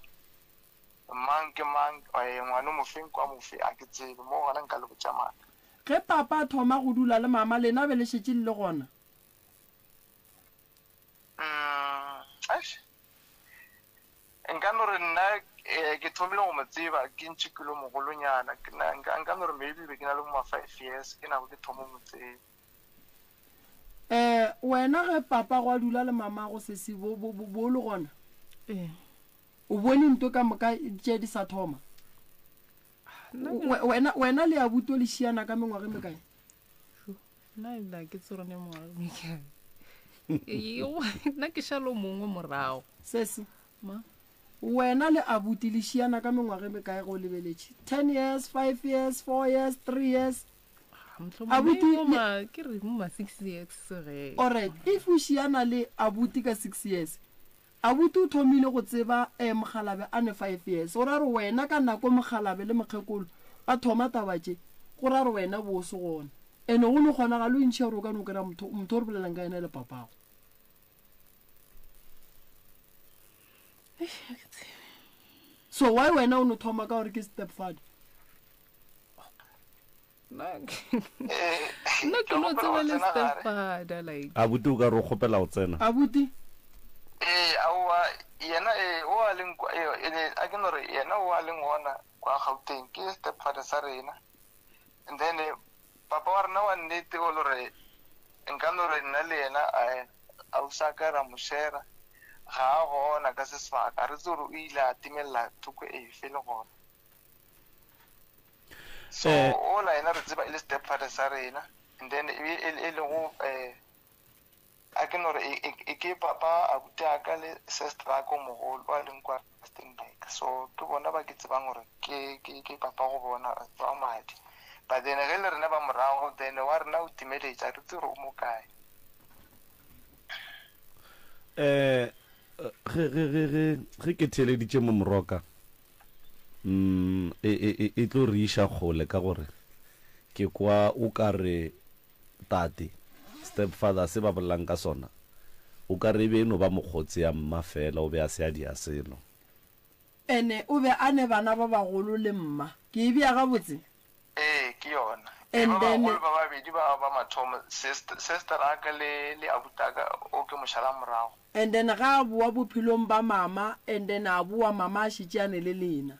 mang ke mang eh, ngwana o mofeng kwa mofe a ke tsebe mo gona nka le botša maaka.
Ge papa a thoma go dula le mama lena be le šetše le le gona?
Mm, eish. Nka no re nna eh, ke thomile go mo tseba ke ntše ke le mogolonyana. Ke na- Nka nka no re maybe be ke na le bo ma 5 years ke nako ke thoma go mo tseba.
Eh, wena ge papa go a dula le mama go sesi bo bo bo bo le gona?
Ee.
O bone nto ka moka tše di sa thoma?
Nna ke-
We- Wena wena le abuti o le šiana ka mengwaga e mekae?
Nna ebile ga ke tsebe gore ne mengwaga e mekae. Nna ke šalo mongwe morago.
Sesi,
Ma?
wena le abuti le šiana ka mengwaga e mekae ge o lebeletše? 10 years, 5 years, 4 years, 3 years?
Mohlomongwe
Abuti,
mo
le-
ma ke re mo ma 6 years ge.
Alright, if o šiana le abuti ka 6 years, abuti o thomile go tseba eh, mokgalabe a ne 5 years. Go ra gore wena ka nako mokgalabe le mokgekolo ba thoma taba tše, go ra gore wena bo o se gona. Ene go no kgonagalo e ntši ya gore o ka no kry-a motho, motho o re bolelang ka yena e le papago. So why wena o no thoma ka gore ke step father?
Nna nna ke no tseba le step father like.
Abuti o ka re o kgopela go tsena.
Abuti.
Ee, aowa, yena ee, o a leng kwa, ee, e, a ke no re yena o a leng gona kwa Gauteng ke stepfather sa rena. And then eh, papa wa rena wa nnete o lo re nka no re nna le yena a ausi a ka ra mo shera ga a gona ka se sebaka, re tsebe gore o ile a timelela thoko efe le gona. So
Eh.
ola yena re tseba e le stepfather sa rena and then e be e e lego eh A ke no re e, e, e ke papa, abuti a ka le sister a ka o mogolo a leng kwa Rustenburg. So ke bona ba ke tsebang gore ke, ke, ke papa go bona ba madi. But then ge le rena ba morago, then wa rena o timeletše, a re tsebe gore o mo kae.
Eh, ge, ge, ge, ge, ge ke theeleditše mo Moroka, mm, e, e, e, e tlo re iša kgole ka gore ke kwa o ka re Tate, stepfather, se ba bolelang ka sona, o ka re e be e no ba mokgotse ya mma feela, o be a se a dia selo.
Ene o be a ne bana ba bagolo le mma. Ke e bea gabotse?
Ee, ke yona. Ee,
And
ba
then.
bagolo ba babedi ba ba mathomo, sister, sister a ka le, le abuti a ka o ke mo šala morago.
And then ga a boa bophelong ba mama, and then a boa mama a šetše a ne le lena.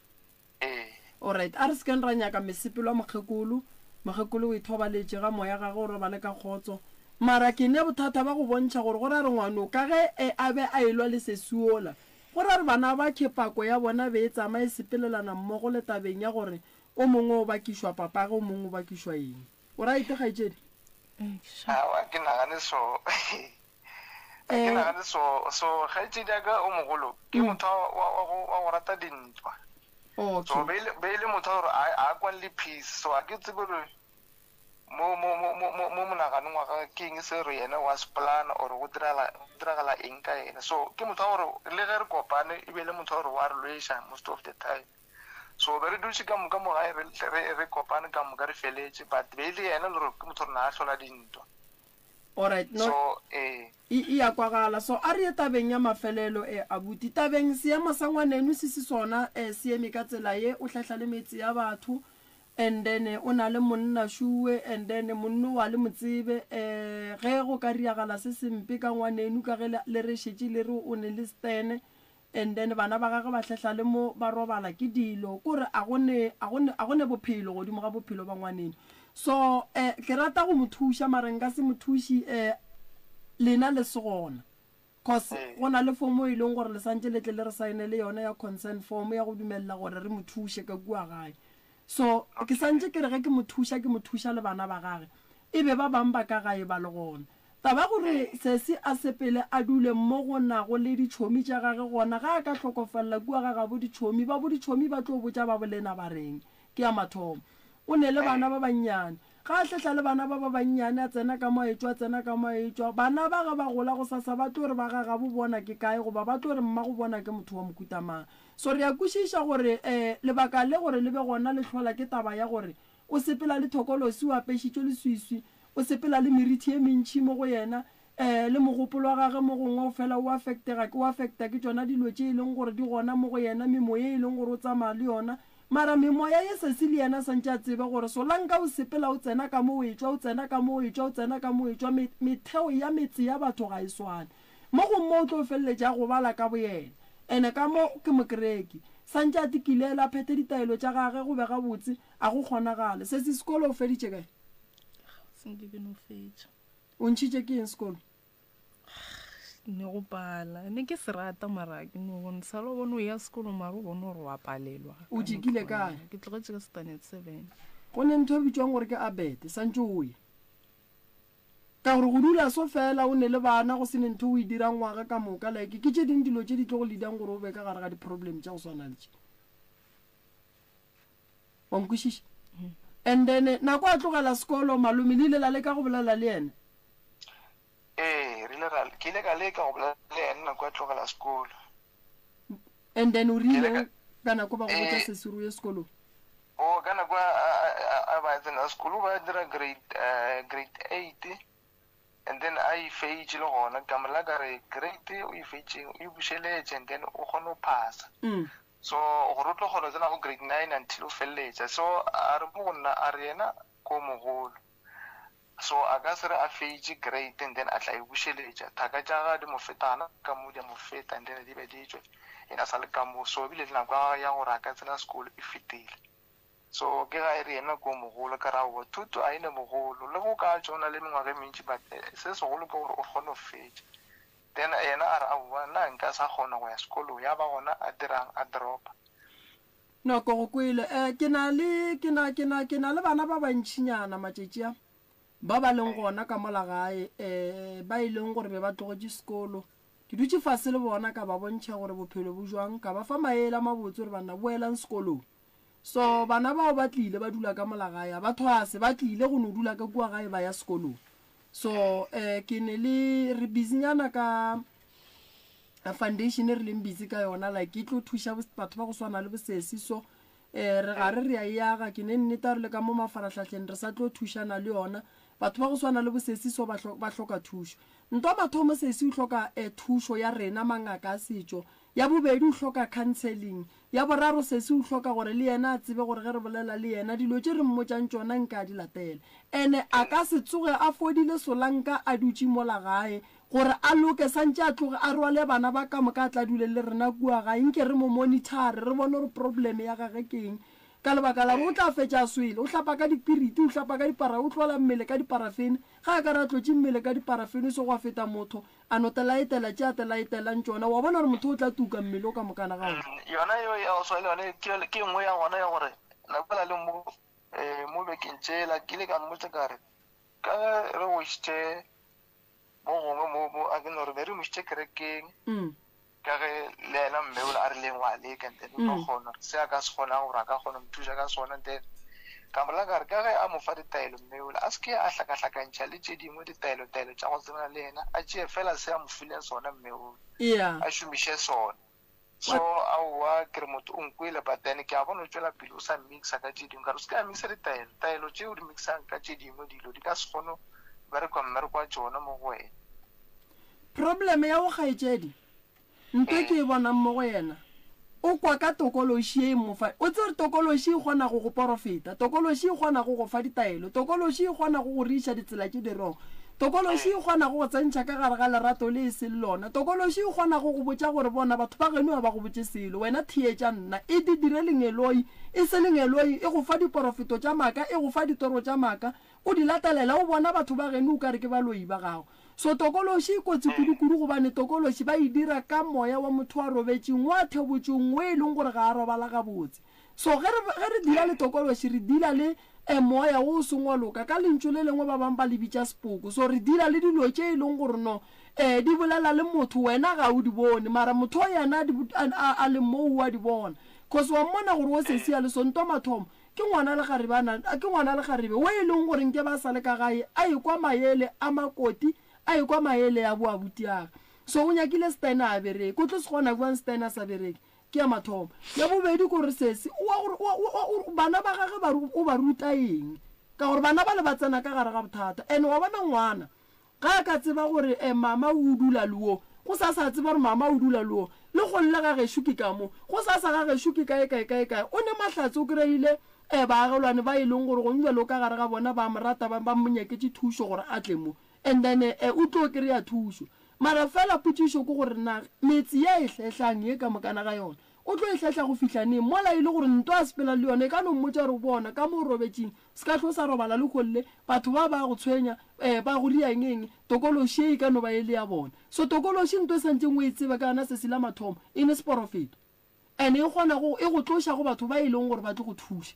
Ee.
Alright, a re se keng ra nyaka mesepelo ya mokgekolo. Mokgekolo o ithobaletše ga moya gagwe o robale ka kgotso. Mara ke ne bothata ba go bontšha gore go ra re ngwano ka ge e a be a elwa le sesi wola, go ra re bana ba khe pako ya bona be e tsama e sepelelana mmogo le tabeng ya gore o mongwe o bakišwa papage o mongwe o bakišwa eng. O right kgaetšedi?
Aowa, ke nagane so. Ga ke nagane so. So kgaetšedi ya ka o mogolo ke motho wa, wa, wa go, wa go rata dintwa. So
Okay.
be e le, be e le motho wa gore a, a kwane le peace. So ga ke tsebe gore mo, mo, mo, mo, mo, mo monaganong wa gagwe ke eng se gore yena wa se plana or go diragala, go diragala eng ka yena. So ke motho wa gore le ge re kopane e be e le motho wa gore wa re lweša most of the time. So be re dutše ka moka mo gae re, re, re kopane ka moka re feletše, but be e le yena le gore ke motho wa gore na a hlola dintwa.
Alright, no.
So, ee.
E, e a kwagala. So, a re ye tabeng ya mafelelo, e, abuti. Tabeng, seemo sa ngwaneno se se sona, e, se eme ka tsela ye, o hlahla le metse ya batho, and then o na le monna šuwe, and then monno wa le mo tsebe, e, ge go ka riagala se sempe ka ngwaneno, ka ge le, le re šetše le re o ne le stene, And then bana ba gagwe ba hlehla le mo ba robala ke dilo, kore a go ne, a go ne, a go ne bophelo godimo ga bophelo ba ngwaneno. So, eh, ke rata go mo thuša, mara nka se mo thuši, eh, lena le se gona. Cause go na le fomo e leng gore le santše le tle le re saenele yona ya consent form ya go dumelela gore re mo thuše ka kua gae. So, ke santše ke re ge ke mo thuša, ke mo thuša le bana ba gage, e be ba bang ba ka gae ba le gona. Taba gore Sesi a sepele a dule mo go nago le ditšhomi tša gage gona ga a ka hlokofalela kua ga gabo ditšhomi, ba boditšhomi ba tlo botša ba bolena ba reng? Ke ya mathomo. O ne le bana ba bannyane. Ga a hlehla le bana ba ba bannyane a tsena ka mo a etšwa a tsena ka mo a etšwa. Bana ba ge ba gola gosasa ba tlo re ba ga gabo bona ke kae goba ba tlo re mmago bona ke motho wa mohuta mang. So re a kwešiša gore lebaka le gore le be gona le hlola ke taba ya gore O sepela le thokolosi, o apešitšwe leswiswi, o sepela le merithi ye mentši mo go yena, ee, le mogopolo wa gagwe mo gongwe o fela o affectega, o affecta ke tšona dilo tše e leng gore di gona mo go yena, memoya e leng gore o tsamaya le yona. Mara memoya ye sesi le yena santše a tsebe gore Solanka o sepela o tsena ka mo o etšwa, o tsena ka mo o etšwa, o tsena ka mo o etšwa, me, metheo ya metse ya batho ga e swane. Mo gongwe mo o tlo feleletša a gobala ka boyena. Ene ka mo ke mokereki. Santše a tikilela, a phethe ditaelo tša gage go be gabotse, A go kgonagale. Sesi, sekolo o feditše kae?
Gabotse nke ke no fetša.
O ntšhitše ke eng sekolo?
Ne go pala. Ne ke se rata mara ke no bona sala o bone o ya sekolo mara o bone gore wa palelwa.
O jikile kae?
Ke tlogetše ka standard 7.
Go ne ntho e bitšwang gore ke abete, santše o ye. Ka gore go dula so fela o ne le bana go se ne ntho o e dirang ngwaga ka moka like ke tše ding dilo tše di tlo go leadang gore o be ka gare ga di-problem tša go swana le tše. Wa nkwešiša? And then nako a tlogela sekolo malome le ile la leka go bolela le yena?
Ee, re ile ra, ke ile ka leka go bolela le yena nako a tlogela sekolo.
And then o
Ke ile
rile
ka,
ka nako ba go botša
ee,
sesi o ye sekolong?
o ka nako a, a, a, a ba tsena sekolo ba dira grade, uh, grade 8 and then a e feitše le gona ka mola ka re grade o e feitšeng o e bušeletše and then o kgone go phasa.
Mm.
So gore o tlo kgona go tsena go grade 9 until o feleletša. So a re mo go nna a re yena ko mogolo. So a ka se re a feitše grade and then a tla e bušeletša. Thaka tša gagwe di mo feta gana ka mo di a mo feta and then di be di tšwe yena a sa le ka mo. So ebile le nako ya gagwe ya gore a ka tsena sekolo e fetile. So ke ga e re yena ke o mogolo ka re aowa thuto a e ne bogolo le go ka tšwa o na le mengwaga e mentši but se segolo ke gore o kgone go fetša. Then yena a re aowa nna nka sa kgona go ya sekolong ya ba gona a dirang a dropa.
No, ke go kwele. Eh, ke na le, ke na, ke na, ke na le bana ba bantšinyana matšatši a, ba ba leng gona ka mola gae, eh, ba e leng gore be ba tlogetše sekolo. Ke dutše fase le bona, ka ba bontšha gore bophelo bo jwang, ka ba fa maele a mabotse gore banna boelang sekolong. So, bana bao ba tlile ba dula ka mola gae, a ba thwase, ba tlile go no dula ka kua gae ba ya sekolong. So, eh, ke ne le, re busynyana ka, foundation e re leng busy ka yona like e tlo thuša batho ba go swana le bosesi so um re gare re a e aga ke ne nneta re le ka mo mafaratlhatlheng re sa tlo thušana le yona batho ba go swana le bosesi so ba hloka thušo ntwa mathomo sesi o hloka um thušo ya rena mangaka a setšo ya bobedi o hloka counseling ya boraro sesi o hloka gore le yena a tsebe gore ge re bolela le yena dilo tše re mmotšang tšona nka a di latela ene a ka se tsoge a fodile solanka a dutše mola gae Gore a loke, santše a tloge a rwale bana ba ka moka a tla dule le rena kua gae, nke re mo monitare, re bone gore probleme ya gage ke eng. Ka lebaka la gore o tla fetša a swele, o hlapa ka dipiriti, o hlapa ka dipara, o tlola mmele ka diparafene, ge a ka re a tlotše mmele ka diparafene e se gwa feta motho a no te laetela tše a te laetelang tšona, wa bona gore motho o tla tuka mmele o ka mokana ga ona.
Yona yeo ya go swa le yone ke ke nngwe ya gona ya gore nako ela le mo mo bekeng tšela ke ile ka mmotša ka re ka ge re go išitše Mo gongwe mo, mo, a ke no re be re mo išitše kerekeng, ka ge le yena mme ola a rileng wa leka, and then o tlo kgona, se a ka se kgonang gore a ka kgona go mo thuša ka sona, and then ka mo ka re ka ge a mo fa ditaelo mme ola, a se ke a hlakahlakantšha le tše dingwe ditaelo-taelo tša go tsebana le yena, a tšee fela se a mo fileng sona mme ola, a šomiše sona. So aowa ke re motho o nkwele but then ke a bona o tšwela pele o sa mixa ka tše dingwe ka re o se ka mixa ditaelo taelo tše o di mixang ka tše dingwe dilo di ka se kgone berekwa mmereko wa tšona mo go wena.
Problem ya go kgaetšedi nto ke e bonang mo go yena o kwa ka tokološi ye e mo fa o tsere tokološi e kgona go go porofeta tokološi e kgona go go fa ditaelo tokološi e kgona go go riša ditsela tše di wrong Tokološi e kgona go go tsentšha ka gare ga lerato le e seng lona. Tokološi e kgona go go botša gore, Bona, batho ba geno ga ba go botše selo. Wena theetša nna. E di dire lengeloi. E se lengeloi, e go fa diporofeto tša maaka, e go fa ditoro tša maaka. O di latelela, o bona batho ba geno o ka re ke baloi ba gago. So tokološi e kotsi kudu-kudu gobane tokološi ba e dira ka moya wa motho a robetšeng, o a thebotšweng, o e leng gore ga a robala gabotse. So ge re, ge re deala le tokološi, re deala le e, moya wo o seng wa loka. Ka lentšu le lengwe ba bangwe ba le bitša sepoko. So re deala le dilo tše e leng gore no, e, di bolela le motho, wena ga o di bone, mara motho o yena a di, a, a, a leng moo o a di bona. Cause wa mmona gore o sesi a le so, nto mathomo, ke ngwana lekgarebe a na, ke ngwana lekgarebe wo e leng gore nke ba sa le ka gae, a ekwa maele a makoti, a ekwa maele a bo abutiage. So o nyakile Stan a bereke. O tlo se kgona bjang Stan a sa bereke? Ke ya mathomo. Ya bobedi ke gore sesi o wa gore o, o, o, bana ba gage ba, o ba ruta eng? Ka gore bana bale ba tsena ka gare ga bothata. And wa bona ngwana ga a ka tseba gore eh, mama o dula le wo, go sa sa tseba gore mama o dula le wo, le golle ga gešo ke ka mo, go sa sa ga gešo ke kae kae kae kae. O ne mahlatse o kry-ile eh, baagelwane ba e leng gore gong jwale o ka gare ga bona ba mo rata, ba, ba mo nyaketše thušo gore a tle mo. And then eh, o tlo kry-a thušo. Mara fela potšišo ke gore na metse ye e hlehlang ye ka mokana ga yona, o tlo e hlehla go fihla neng? Mola e le gore ntwa a sepela le yona e ka no mmotša gore, Bona, ka mo o robetšeng, se ka hlo sa robala lehono le, batho ba ba a go tshwenya, eh, ba go ria eng eng, tokološi ye e ka no ba e le ya bona. So tokološi nto e santšeng o e tsebe ka yona sesi la mathomo, e ne seporofeto. Ene e kgona go e go tloša go batho ba e leng gore ba tlo go thuša.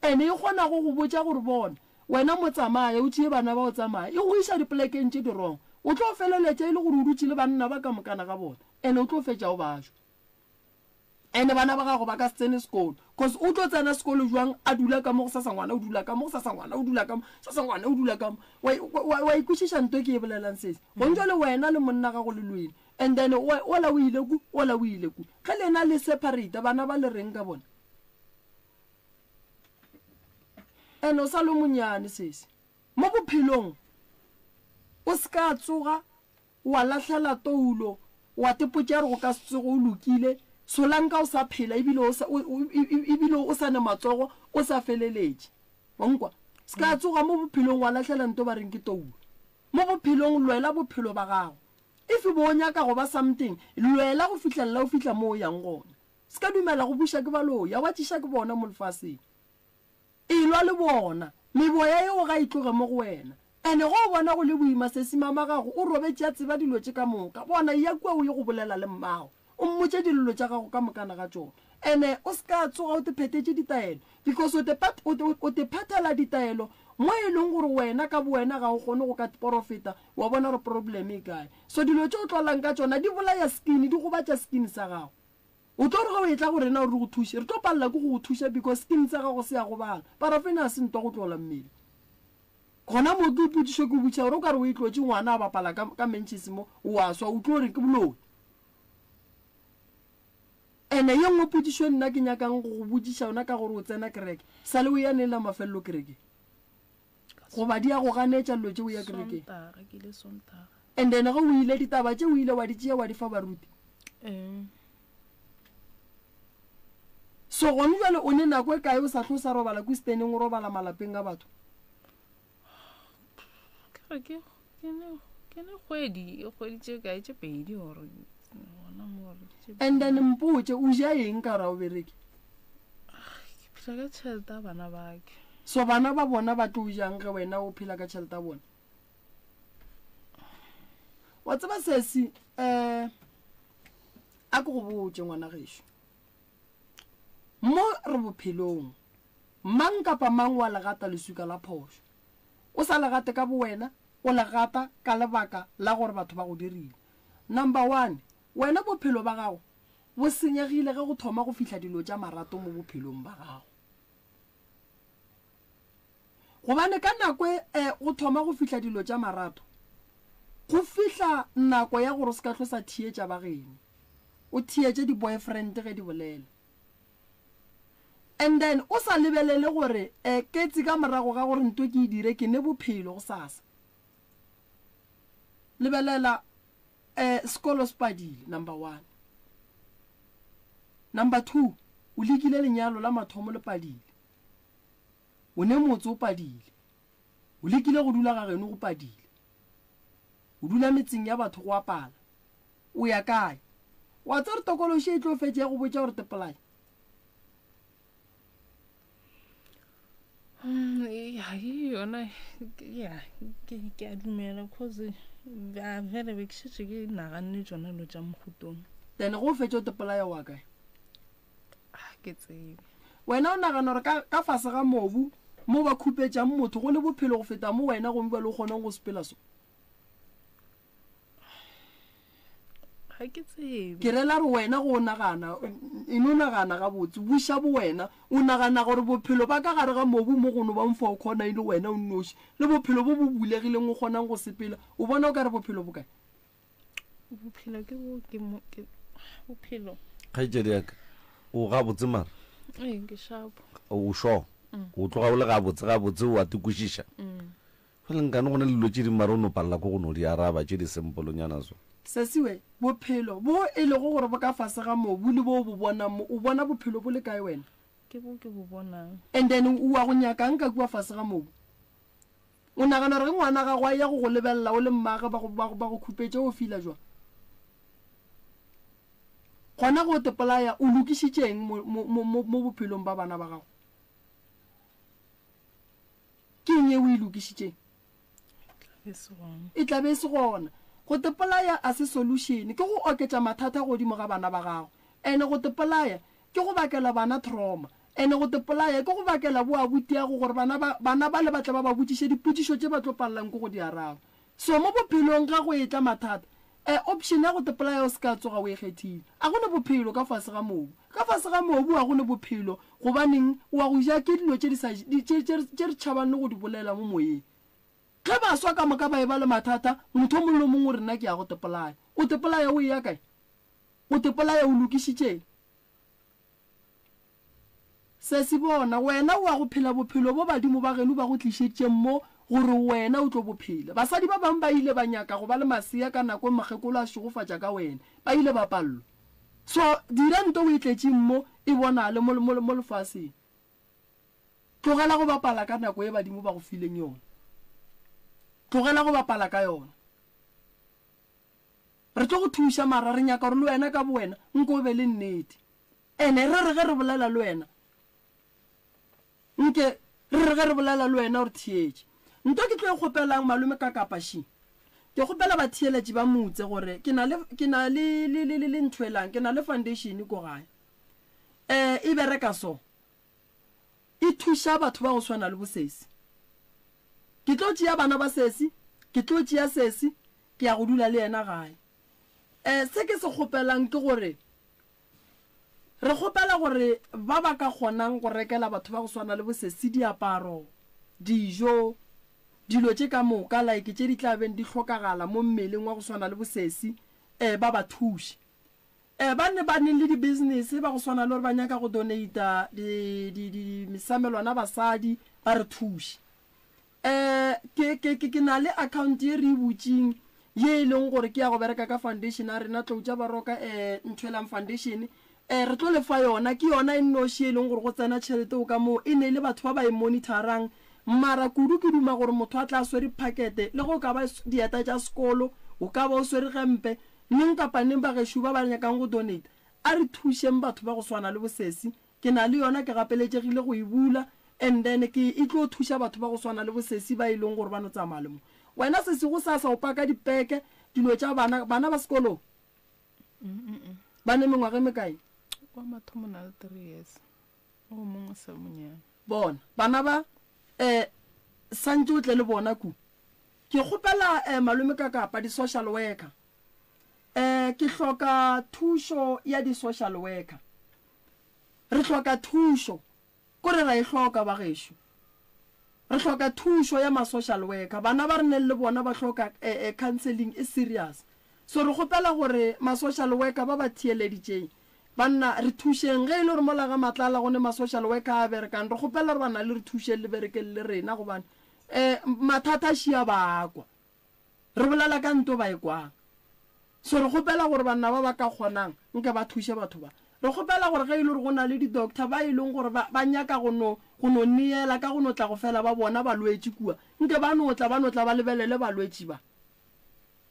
Ene e kgona go go botša gore bona, wena mo tsamaya, o tšee bana ba o tsamaye. E go iša dipolekeng tše di wrong. O tlo feleletša e le gore o dutše le banna ba ka mokana ga bona. Ene o tlo fetša o ba jwa. Ene bana ba gago ba ka se tsene sekolo. Cause o tlo tsena sekolo jwang a dula ka mo gosasa ngwana o dula ka mo, gosasa ngwana o dula ka mo, gosasa ngwana o dula ka mo. Wa, wa, wa e kwešiša nto e ke e bolelang sesi? Gong jwale wena le monna gago le lwele. And then ola o ile ku, ola o ile ku. Ge lena le separate, bana ba le reng ka bona? And o sa le monyane sesi. Mo bophelong, o se ka tsoga wa lahlela toulo, wa tepotša gore go ka se tsoge o lokile, solanka o sa phela ebile o sa, ebile o sa ne matsogo, o sa feleletše. Wa nkwa? Se ka tsoga mo bophelong wa lahlela nto ba reng ke toulo. Mo bophelong lwela bophelo ba gago. If bo o nyaka go ba something, lwela go fihlelela o fihla mo o yang gona. Se ka dumela go buša ke baloi, a wa tšiša ke bona mo lefaseng. Elwa le bona. Meboya yeo ga e tloge mo go wena. Ene ge o bona go le boima, sesi mama gago o robetše a tseba dilo tše ka moka. Bona, eya kua o ye go bolela le mmago. O mmotše dillo tša gago ka mokana ga tšona. Ene o se ka tsoga o te phethetše ditaelo, because o te, o te, o te phethela ditaelo mo e leng gore wena ka bowena ga o kgone go ka porofeta wa bona gore problem e kae. So dilo tše o tlolang ka tšona di bolaya skin, di gobatša skin sa gago. O tlo re ge o etla go rena gore re go thuše, re tlo palela ke go go thuša because skin sa gago se a gobala. Parafene ga se ntwa go tlola mmele. Gona mo ke potšišo ke botšiša gore o ka re o e tlotše ngwana a bapala ka, ka mentšhisi mo, o a swa, o tlo re ke boloi. Ene ye nngwe potšišo e nna ke nyakang go go botšiša yona ka gore o tsena kereke, sa le o ya neng la mafelelo kerekeng? Goba di a go ganetša dilo tše o ya kerekeng?
Sontaga, ke ile Sontaga.
And then ge o ile ditaba tše o ile wa di tšea wa di fa baruti.
Ee.
So gone jwale o ne nako e kae o sa hlo sa robala ko steneng o robala malapeng a batho?
Ke re ke ke ne ke ne kgwedi e kgwedi tše kae tše pedi or gona mo or tše
And then mpotše o ja eng ka gore ga o bereke?
Ke phela ka tšhelete ya bana ba ke.
So bana ba bona ba tlo jang ge wena o phela ka tšhelete ya bona? Wa tseba sesi um a ke go botše ngwana gešo. Mo re bophelong, mang kapa mang wa le gata leswika la phošo. O sa le gate ka bowena, o le gata ka lebaka la gore batho ba go dirile. Number one, wena bophelo ba gago bo senyegile ge go thoma go fihla dilo tša marato mo bophelong ba gago. Gobane ka nako e go thoma go fihla dilo tša marato, go fihla nako ya gore o se ka hlo sa theetša ba geno. O theetše di-boyfriend ge di bolela. And then o sa lebelele gore eh, ketsi ka morago ga gore nto ke e dire ke ne bophelo go sasa. Lebelela eh, sekolo se padile, number one. Number two, o lekile lenyalo la mathomo le padile. O ne motse o padile. O lekile go dula ga geno go padile. O dula metseng ya batho go a pala. O ya kae? Wa tseba gore tokološi e tlo fetša e go botša gore tepolaya?
Ya, yona ya ke ke a dumela cause a vele be ke šetše ke naganne tšona dilo tša mogutong.
Then go fetša o tepolaya wa kae?
Ga ke tsebe.
Wena o nagana gore ka, ka fase ga mobu mo ba khupetšang motho go ne bophelo go feta mo wena gomme bjale o kgonang go sepela so?
Ga ke tsebe.
Ke rela gore wena go o nagana, e no nagana gabotse, buša bowena, o nagana gore bophelo ba ka gare ga mobu mo go no bang fa o khona e le wena o nnoši, le bophelo bo bo bulegileng o kgonang go sepela, o bona o ka re bophelo bo kae?
Bophelo ke bo ke mo ke bophelo.
Kgaetšedi ya ka, o gabotse mara?
Ee, ke shapo.
O sure? Mm. O tloga o le gabotse gabotse o a te kwešiša?
Mm.
Jale nkane go na le dilo tše dingwe mara o no palela ko go no di araba tše di simplenyana so.
Sesiwe, bophelo bo e lego gore bo ka fase ga mobu le bo o bo bonang mo, o bona bophelo bo le kae wena?
Ke bo ke bo bonang.
And then o wa go nyakang ka kua fase ga mobu? O nagana gore ge ngwana gago a eya go go lebelela o le mmagwe ba go, ba go, ba go khupetše o fila jwang? Gona ge o tepolaya o lokišitše eng mo, mo, mo, mo, mo bophelong ba bana ba gago? Ke eng e o e lokišitšeng? E tla be e se gona. Go tepolaya a se solution, ke go oketša mathata godimo ga bana ba gago. Ene go tepolaya ke go bakela bana trauma. Ene go tepolaya ke go bakela bo abutiago gore bana ba, bana bale ba tle ba ba botšiše dipotšišo tše ba tlo palelang ke go di araba. So mo bophelong ge go etla mathata, eh, option ya go tepolaya o se ka tsoga o e kgethile. A go ne bophelo ka fase ga mobu. Ka fase ga mobu ga go ne bophelo, gobaneng o wa go ja ke dilo tše di sa, di, tše, tše, tše re tšhabang le go di bolela mo moyeng. Ge baswa ka moka ba eba le mathata, motho o mongwe le o mongwe o re nna ke ya go tepolaya. O tepolaya o eya kae? O tepolaya o lokišitšeng? Sesi bona, wena o wa go phela bophelo bo badimo ba geno ba go tlišeditšeng mo gore wena o tlo bo phela. Basadi ba bangwe ba ile ba nyaka go ba le masea ka nako e mokgekolo a šegofatša ka wena, ba ile ba pallwa. So dira nto o e tletšeng mo e bonale mo, mo, mo lefaseng. Tlogela go bapala ka nako ye badimo ba go fileng yona. Tlogela go bapala ka yona. Re tlo go thuša mara re nyaka gore le wena ka bowena nko o be le nnete. Ene re re ge re bolela le wena, nke re re ge re bolela le wena o re theetše. Nto ke tlo e kgopelang malome ka kapa ši, ke kgopela batheeletši ba motse gore ke na le, ke na le, le, le, le, le ntho elang, ke na le foundation ko gae. Eh, e bereka so. E thuša batho ba go swana le bo sesi. Ke tlo tšea bana ba sesi, ke tlo tšea sesi, ke ya go dula le yena gae. Eh, se ke se kgopelang ke gore re kgopela gore ba ba ka kgonang go rekela batho ba go swana le bo sesi diaparo, dijo, dilo tše ka moka like tše di tla beng di hlokagala mo mmeleng wa go swana le bo sesi, eh, ba ba thuše. Eh, ba ne ba neng le di-business ba go swana le gore ba nyaka go donata di, di, di, mesamelwana basadi, ba re thuše. Eh, ke, ke, ke, ke na le account ye re e butšeng ye e leng gore ke ya go bereka ka foundation ya rena, Tlou tša Baroka, eh, Nthwelang Foundation. Eh, re tlo le fa yona, ke yona e nnoši e leng gore go tsena tšhelete o ka moo, e ne e le batho ba ba e monitorang. Mara kudu ke duma gore motho a tla swere phakete, le ge o ka ba dieta tša sekolo, o ka ba o swere gempe, Neng kapa neng bagešo ba ba nyakang go donate, a re thušeng batho ba go swana le bo sesi. Ke na le yona, ke gapeletšegile go e bula and then ke e tlo thuša batho ba go swana le bo sesi ba e leng gore ba no tsamaya le mo. Wena sesi gosasa o paka dipeke, dilo tša bana, bana ba sekolong? Ba ne mengwaga e mekae?
Wa mathomo o na le three years, o mongwe o sa monyane.
Bona, bana ba, eh, santše o tle le bona ku. Ke kgopela eh malome ka kapa di social worker. Eh ke hloka thušo ya di social worker. Re hloka thušo, kore ra e hloka bagešo. Re hloka thušo ya ma social worker. Bana ba re neng le bona ba hloka eh eh counseling e serious. So re kgopela gore ma social worker ba ba theeleditšeng, banna re thušeng. Ge e le gore mola ga Matlala go ne ma social worker a berekang, re kgopela gore bana le re thušeng le berekeng le rena gobane Eh, mathata a šia ba a kwa. Re bolela ka nto ba e kwang. So re kgopela gore banna ba ba ka kgonang nke ba thuše batho ba. Re kgopela gore ge e le gore go na le di-doctor ba e leng gore ba, ba nyaka go no, go no neela ka go no tla go fela ba bona balwetši kua, nke ba no tla, ba no tla ba lebelele balwetši ba.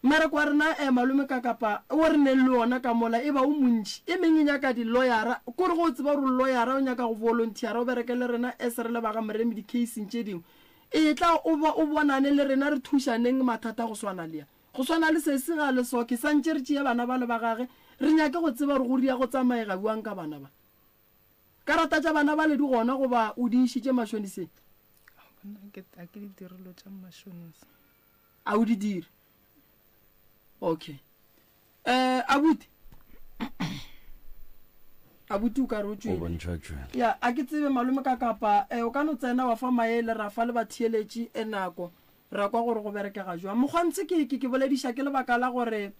Mmereko wa rena eh malome ka kapa wo re neng le wona ka mola e ba o montši. E meng e nyaka di lawyera, kore ge o tseba gore o lawyera o nyaka go volunteera o bereke le rena as re le ba ga Moremi di caseng tše dingwe, etla o ba o bonane le rena re thušaneng mathata go swana le a. Go swana le sesi ga le so ke santše re tšeye bana bale ba gage re nyake go tseba gore go ria go tsamaega bjang ka bana ba. Karata tša bana bale di gona goba o di išitše mašoniseng?
Nna ke a ke di dire dilo tša mašonisa.
A o di dire? Okay. Eh, abuti. Abuti o ka re o tšwele.
O bontšha tšwele.
Ya, a ke tsebe malome ka kapa eh, o ka no tsena wa fa maele ra fa le batheeletši e nako ra kwa gore go berekega jwang. Mokgwantshi ke ke ke bolediša ke lebaka la gore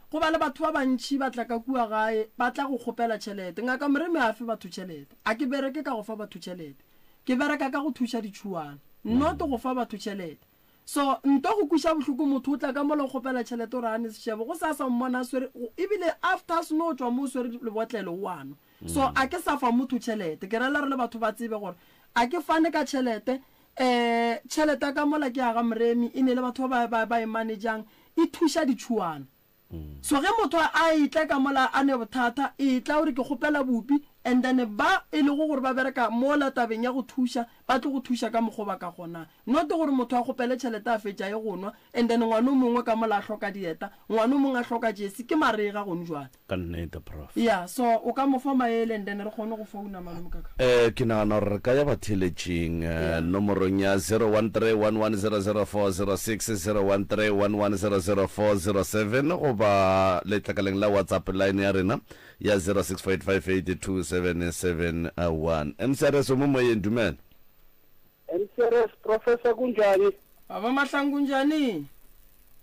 go ba le batho ba bantši ba tla ka kua gae ba tla go kgopela tšhelete. Ngaka Moremi a fe batho tšhelete. A ke bereke ka go fa batho tšhelete. Ke bereka ka go thuša ditšhuana, not go fa batho tšhelete. So nto go kweša bohloko motho o tla ka mola o kgopela tšhelete o re a ne sešebo go sasa o mmona a swere ebile after a seno tšwa mo o swere lebotlelo o a nwa. So a ke sa fa motho tšhelete ke rela re le batho ba tsebe gore a ke fane ka tšhelete um tšhelete ya ka mola ke ya ga Moremi e ne le batho ba ba ba e manejang e thuša ditšhuana. So ge motho a etla ka mola a ne bothata, etla o re ke kgopela bupi and then ba e lego gore ba bereka mola tabeng ya go thuša ba tlo go thuša ka mokgo ba ka kgonang. Not gore motho a kgopele tšhelete a fetša a ye go nwa and then ngwana o mongwe ka mola a hloka dieta, ngwana o mongwe a hloka jesi, ke marega gone jwale.
Ka nnete Prof.
Yeah, so o ka mo fa maele and then re kgone go founa malome kaka.
Eh, ke nagana gore re ka ya batheeletšing eh, nomorong ya 0131100406, 0131100407 goba letlakaleng la WhatsApp line ya rena ya 0648582771. MCRS o mo moyeng, dumela.
MCRS, Professor kunjani?
Baba Mahlangu kunjani?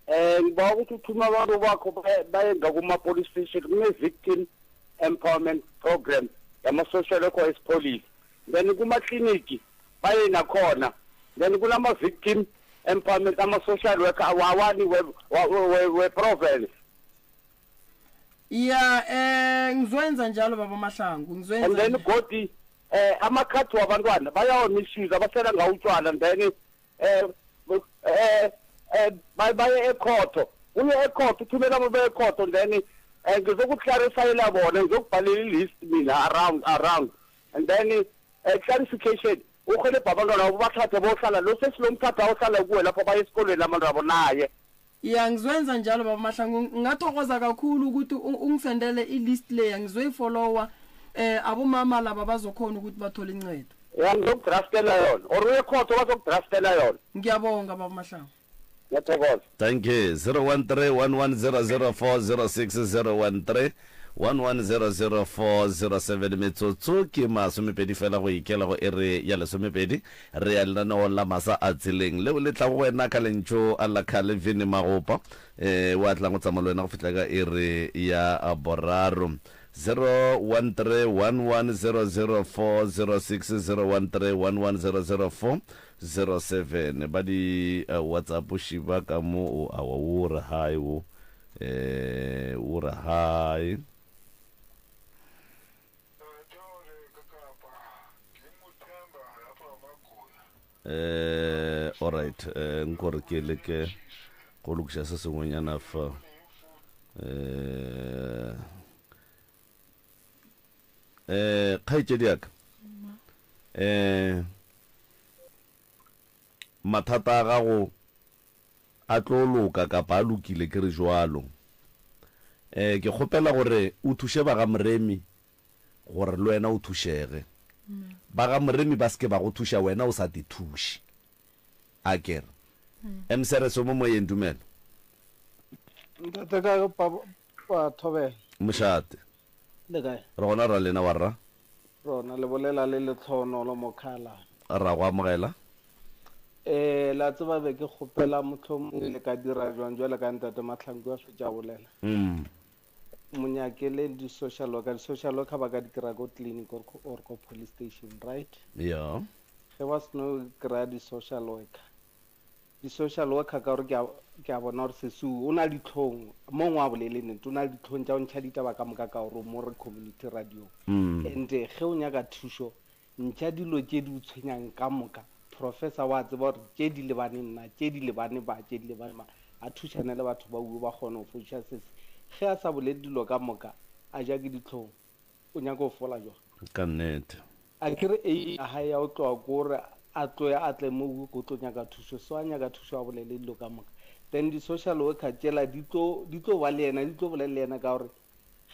Eh ngiba ukuthi uthuma abantu bakho baye ngakuma police station kune victim empowerment program yama social worker esipolice. Then kuma clinic baye nakhona. Then kunama victim empowerment ama social worker awawani we we, we province.
Ya eh ngizoyenza njalo baba Mahlangu ngizoyenza.
And then godi. eh amakhadi wabantwana bayawa-misuse abasela ngawo utshwala and then eh eh eh baye ekhotho uye ekhotho uthumela abo bekhotho then eh ngizokuklarifayela bona ngizokubhalela i-list mina around around and then eh, clarification urhelebha abantwana abo bathathe bohlala lo sesilomthatha ohlala kuwe lapho baye esikolweni abantwabo naye.
Ya ngizwenza njalo baba Mahlangu ngathokoza kakhulu ukuthi ungisendele i-list leya ngizoyifollowa eh abomama laba bazokhona ukuthi bathole incedo.
Ya ngizokudraftela yona or uye khotho bazokudraftela yona.
Ngiyabonga baba Mahlangu.
Ngiyathokoza.
Thank you. 013 1100406 013 1100407 metsotso ke masomepedi fela go ikela go iri ya lesomepedi. Re ya lenaneong la Masa a Tseleng leo le tlago go wena ka lentšu la Calvin Magopa eh, o a tlang go tsamaya le wena go fihla ka iri ya boraro. 013 1100406 013 1100407 ba di uh, WhatsApp šiba ka mo o awa wo re hi wo eh wo re hi. Eh, alright eh nkore ke leke go lokiša se sengwenyana fa eh eh kgaetšedi ya ka eh mathata a gago a tlo loka kapa a lokile ke re jwalo. Eh ke kgopela gore o thuše ba ga Moremi gore le wena o thušege. Ba ga Moremi ba se ke ba go thuša wena o sa te thuše. A ke re. Mseres o mo moyeng dumela.
Ntate ka pa pa thobela.
Mošate.
Le kae?
Re gona ra lena warra.
Rona le bolela le Letlhonolo Mokhala.
Ra go amogela.
Eh la tseba be ke kgopela mohlomongwe le ka dira jwang jwale ka ntate Mahlangu a fetša a bolela.
Mm.
Mo nyakeleng di social worker, di social worker ba ka di kry-a ko clinic or, or ko police station, right?
Yeah.
Ge ba seno kry-a di social worker, di-social worker ka gore ke a, ke a bona gore sesi o na le ditlhong mo ngwe a bolele nnete o na le ditlhong tša go ntšha ditaba ka moka ka gore mo re community radio
mm.
and ge o nyaka thušo ntšha dilo tše di o tshwenyang ka moka professor wa tseba gore tše di lebane nna tše di lebane ba tše di lebane ba a thušane le batho ba uwe ba kgone go fodiša sesi ge a sa bolele dilo ka moka a ja ke ditlhong o nyaka go fola jwang
ka nnete
Akere aim ya hae ya go tloga ko gore a tloye a tle mo go tlo nyaka thušo, so a nyaka thušo a bolele dilo ka moka. Then di social worker tšela di tlo di tlo ba le yena, di tlo bolela le yena ka gore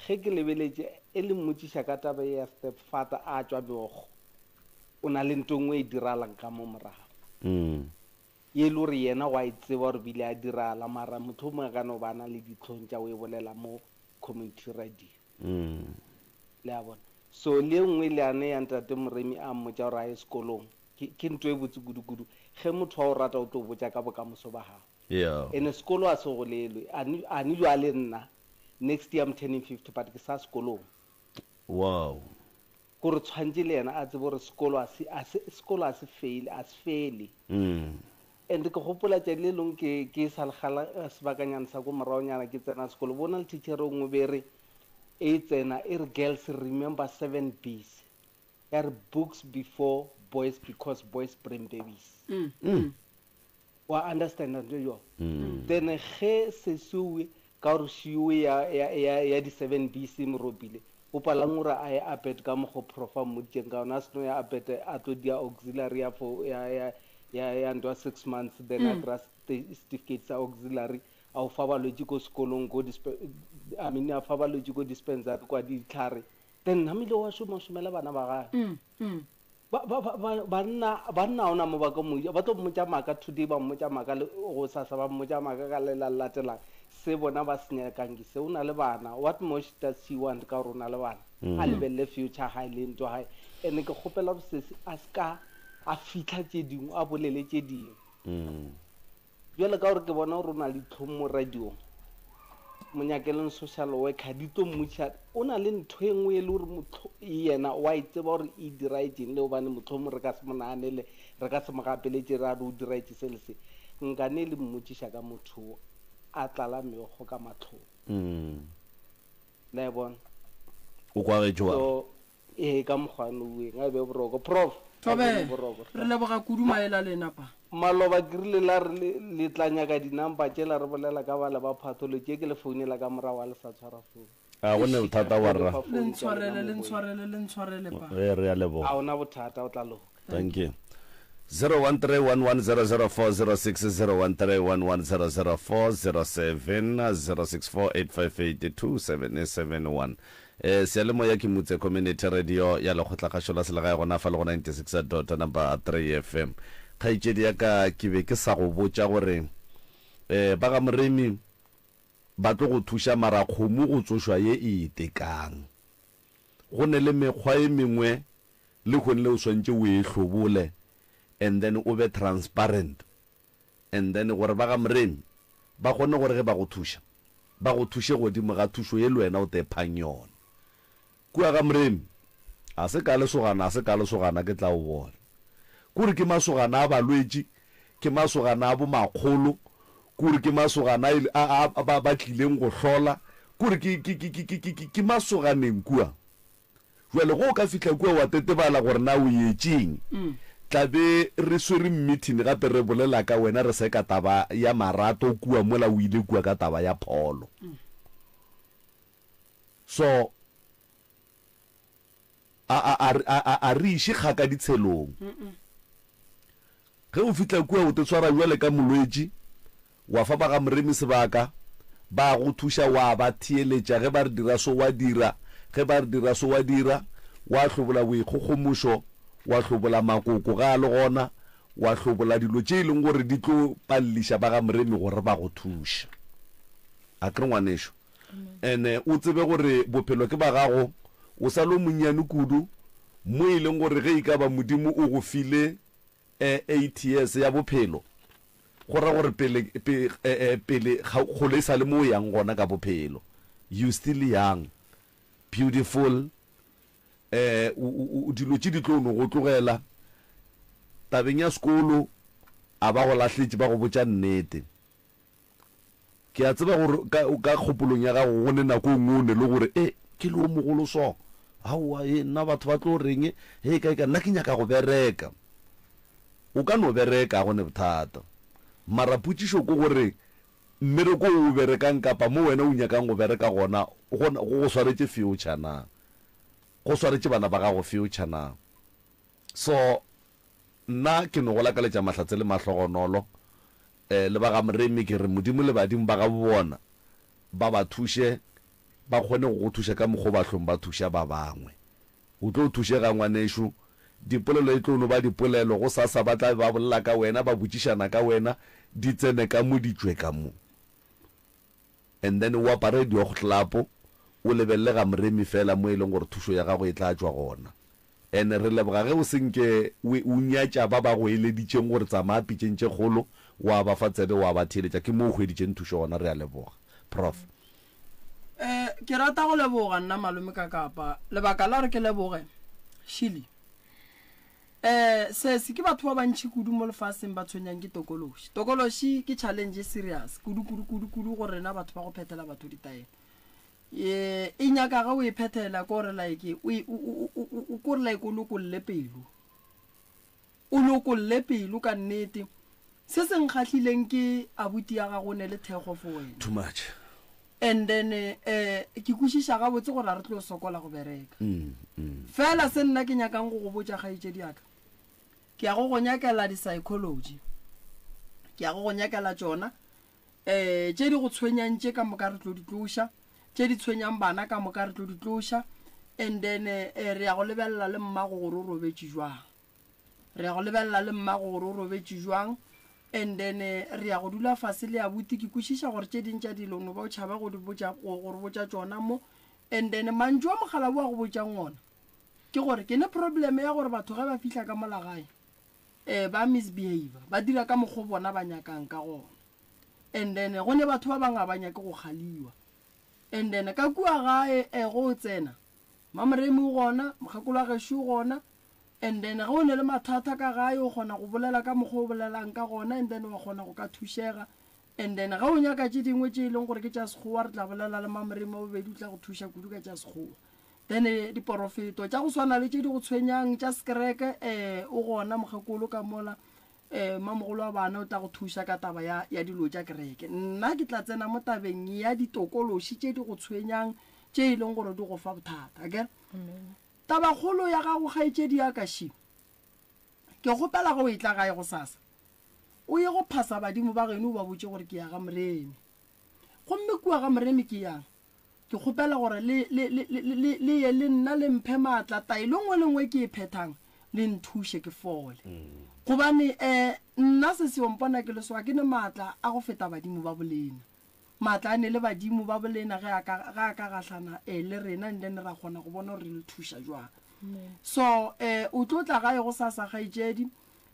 ge ke lebeletše e le mmotšiša ka taba ye ya step father a tšwa meokgo, o na le nto nngwe e diralang ka mo morago. Ye e le gore yena wa e tseba gore bile a dirala mara mohlomongwe a ka no ba a na le dihlong tša go e bolela mo community radio. Le a bona? So le ye nngwe leane ya Ntate Moremi a mmotša gore a ye sekolong, ke, ke nto e botse kudu-kudu. Ge motho a o rata o tlo o botša ka bokamoso ba gago.
Yeah.
Ene sekolo a se golelwe. Ani, ani bjale nna, next year I'm turning 50 but ke sa sekolong.
Wow.
Kore tshwantše le yena a tsebe gore sekolo a se, a se, sekolo a se fail, a se fele. And ke gopola tšatši le lengwe ke, ke sa le kgala sebakanyana sa ko moragonyana ke tsena sekolo, bona le teacher e nngwe be re e tsena e re girls remember 7 B's, ya re books before boys because boys bring babies. Wa understand nto yo? Then ge sesioe ka gore šioe ya, ya, ya, ya di 7 B's e mo ropile, o palang gore a ye APET ka mokgo prof a mmoditšeng ka gona, a seno ya APET a tlo dia auxiliary ya fo, ya, ya, ya, ya ntwa 6 months, then a kry-a certificate sa auxiliary, a o fa balwetši ko sekolong, ko dispe-, I mean, a fa balwetši ko dispensary kwa ditlhare, then namile wa šoma, o šomela bana ba gage. Ba, ba, ba, ba, banna, banna ga ona mo ba ka mo, ba tlo mmotša maaka today, ba mmotša maaka le gosasa, ba mmotša maaka ka le la le latelang. Se bona ba se nyakang ke se, o na le bana. What more does she want ka gore o na le bana? A lebelele future gae le ntwa gae. And-e ke kgopela gore sesi a se ka a fihla tše dingwe, a bolele tše dingwe. Bjale ka gore ke bona gore o na le dihlong mo radiong, mo nyakeleng social worker di tlo mmotšiša. O na le ntho e nngwe e le gore motlho yena wa e tseba gore e diraetšeng le gobane mohlomong re ka se mo naganele, re ka se mo gapeletše ra re o diraetše se le se. Nkane le mmotšiša ka motho wo a tlala meokgo ka mahlong. La e bona?
O kwagetše wa re?
So, Ee, ka mokgwa noweng, a be boroko. Prof, a be
Thobela,
boroko.
re leboga kudu maele a lena pa.
Maloba ke rile la re le, le tla nyaka di-number tšela re bolela ka bale ba pathology, ke le founela ka morago a le sa tshwara phone.
A go ne bothata
Ke le
warra.
fa
Le
phone tša lena
ntshwarele, le
mo boeng.
ntshwarele, le ntshwarele pa.
Ee, re a leboga.
A ona bothata, o tla loka.
Thank you. 0131100406 0131100407 0648582771 Eh, seyalemoya ke Mutse Community Radio ya Lekgotlakgašo la Selegae gona fa le go 96 dot number 3 FM. Kgaetšedi ya ka ke be ke sa go botša gore eh ba ga Moremi ba tlo go thuša mara kgomo go tsošwa ye e itekang. Go ne le mekgwa e mengwe lehono le o swantše o e hlobole and then o be transparent and then gore ba ga Moremi ba kgone gore ge ba go thuša ba go thuše godimo ga thušo ye le wena o tephang yona. Kua ga Moremi a se ka lesogana a se ka lesogana ke tla o bona. Kore ke masogana a balwetši, ke masogana a bomakgolo, kore ke masogana a, a, a, ba, ba tlileng go hlola, kore ke, ke, ke, ke, ke, ke, ke, ke masoganeng kua. Bjale ge o ka fihla kua wa tetebala gore na o yetšeng, tla be re swere meeting gape re bolela ka wena re seka taba ya marato kua mola o ile kua ka taba ya pholo. So a, a, a, a, a, a re iše kgaka ditshelong. Ge o fihla kua o te tshwara bjale ka molwetši, Wa fa ba ga Moremi sebaka, ba a go thuša, wa ba theeletša ge ba re dira so wa dira, ge ba re dira so wa dira, wa hlobola boikgogomošo, wa hlobola makoko ge a le gona, wa hlobola dilo tše e leng gore di tlo paleliša ba ga Moremi gore ba go thuše. Akere ngwanešo? Ene o tsebe gore bophelo ke ba gago, o sa le o monnyane kudu, mo e leng gore ge e ka ba Modimo o go file ATS ya bophelo, go ra gore pele, pe, pele kgole e sa le mo o yang gona ka bophelo. You still young, beautiful, eh, o, o, dilo tše di tlo no go tlogela. Tabeng ya sekolo, a ba go lahletše, ba go botša nnete. Ke a tseba gore ka, ka kgopolong ya gago go ne nako e nngwe o ne le gore, E, ke le o mogolo so. Aowa, e, nna batho ba tlo reng? He, kae, kae, nna ke nyaka go bereka. O ka no bereka, ga go ne bothata. Mara potšišo ke gore, mmereko wo o berekang kapa mo wena o nyakang go bereka gona, go, go go swaretše future na? Go swaretše bana ba gago future na? So, nna ke no go lakaletša mahlatse le mahlogonolo. Le ba ga Moremi ke re Modimo le badimo ba gabo bona ba ba thuše ba kgone go go thuša ka mokgwa o ba hlong ba thuša ba bangwe. O tlo thušega ngwanešo. Dipolelo e tlo no ba dipolelo, gosasa ba tla be ba bolela ka wena, ba botšišana ka wena, di tsene ka mo di tšwe ka mo. And then o apare diogtlapo, o lebelele ga Moremi fela mo e leng gore thušo ya gago e tla tšwa gona. And re leboga ge o se nke o, o nyatša ba ba go eleditšeng gore tsamaya pitšeng tše kgolo, wa ba fa tsebe, wa ba theeletša. Ke mo o hweditšeng thušo gona. Re a leboga. Prof.
Eh, ke rata go leboga nna malome ka kapa. Lebaka la gore ke leboge, Shirley, eh, sesi ke batho ba bantši kudu mo lefaseng ba tshwenyang ke tokološi. Tokološi ke challenge e serious kudu, kudu, kudu, kudu go rena batho ba go phethela batho ditaelo. Ye, e nyaka ge o e phethela ko re like o e, o, o, o, o, o, ko re like o lokolle pelo. O lokolle pelo ka nnete. Se se nkgahlileng ke abuti ya gago o ne le thekgo for wena.
Too much.
And then eh, ke kwešiša gabotse gore a re tlo sokola go bereka.
Mm, mm.
Fela se nna ke nyakang go go botša kgaetšedi ya ka, ke ya go go nyakela di-psychology. Ke ya go go nyakela tšona. Ee, tše di go tshwenyang tše ka moka re tlo di tloša, tše di tshwenyang bana ka moka re tlo di tloša, and then eh, re ya go lebelela le mmago gore o robetše jwang. Re ya go lebelela le mmago gore o robetše jwang, and then eh, re ya go dula fase le abuti. Ke kwešiša gore tše ding tša dilo no ba o tšhaba go di botša, go go re botša tšona mo, and then mantšu a mogala bo a go botšang ona ke gore ke ne problem ya gore batho ge ba fihla ka mola gae eh, ba misbehavior, ba dira ka mokgo bona ba nyakang ka gona. And then go ne batho ba bangwe ga ba nyake go kgaliwa. And then ka kua gae eh, go o tsena Mamoremi o gona, mokgekolo wa gešo o gona. And then ge o ne le mathata ka gae o kgona go bolela ka mokgwa o bolelang ka gona, and then wa kgona go ka thušega. And then ge o nyaka tše dingwe tše e leng gore ke tša Sekgowa, re tla bolela le Mamoremi wa bobedi, o tla go thuša kudu ka tša Sekgowa. Then diporofeto tša go swana le tše di go tshwenyang tša sekereke, um o gona mokgekolo ka mola, um mamogolo wa bana o tla go thuša ka taba ya, ya dilo tša kereke. Nna ke tla tsena mo tabeng ya ditokološi tše di go tshwenyang tše e leng gore di go fa bothata, akere? Tabakgolo ya gago kgaetšedi ya ka še, ke kgopela ge o etla gae gosasa, o ye go phasa badimo ba geno o ba botše gore ke ya ga Moremi. Gomme kua ga Moremi ke yang? Ke kgopela gore le, le, le, le, le, le ye le nna le mphe maatla, taelo nngwe le nngwe ke e phethang, le nthuše ke fole. Gobane, um, nna se seo mpona ke le so, ga ke ne maatla a go feta badimo ba bolena. Maatla a ne le badimo ba bolena ge a ka, ge a ka gahlana, eh, le rena, and then ra kgona go bona gore re le thuša jwang. So, eh, o tlo tla gae gosasa, kgaetšedi.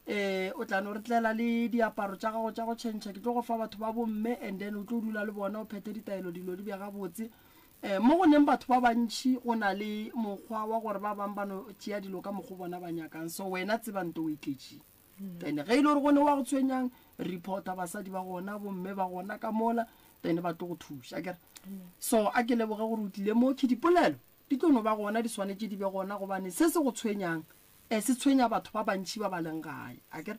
Eh, o tla no re tlela le diaparo tša gago tša go tšhentšha, ke tlo go fa batho ba bomme, and then o tlo dula le bona o phethe ditaelo, dilo di be gabotse. Eh, mo go neng batho ba bantši go na le mokgwa wa gore ba bang ba no tšea dilo ka mokgo bona ba nyakang, so wena tseba nto o e tletšeng. Then ge e le gore go ne wa go tshwenyang, reporta basadi ba gona, bomme ba gona ka mola, then ba tlo go thuša, akere? So a ke leboge gore o tlile mo, ke dipolelo di tlo no ba gona, di swanetše di be gona, gobane se se go tshwenyang E, se tshwenya batho ba bantši ba ba leng gae, akere?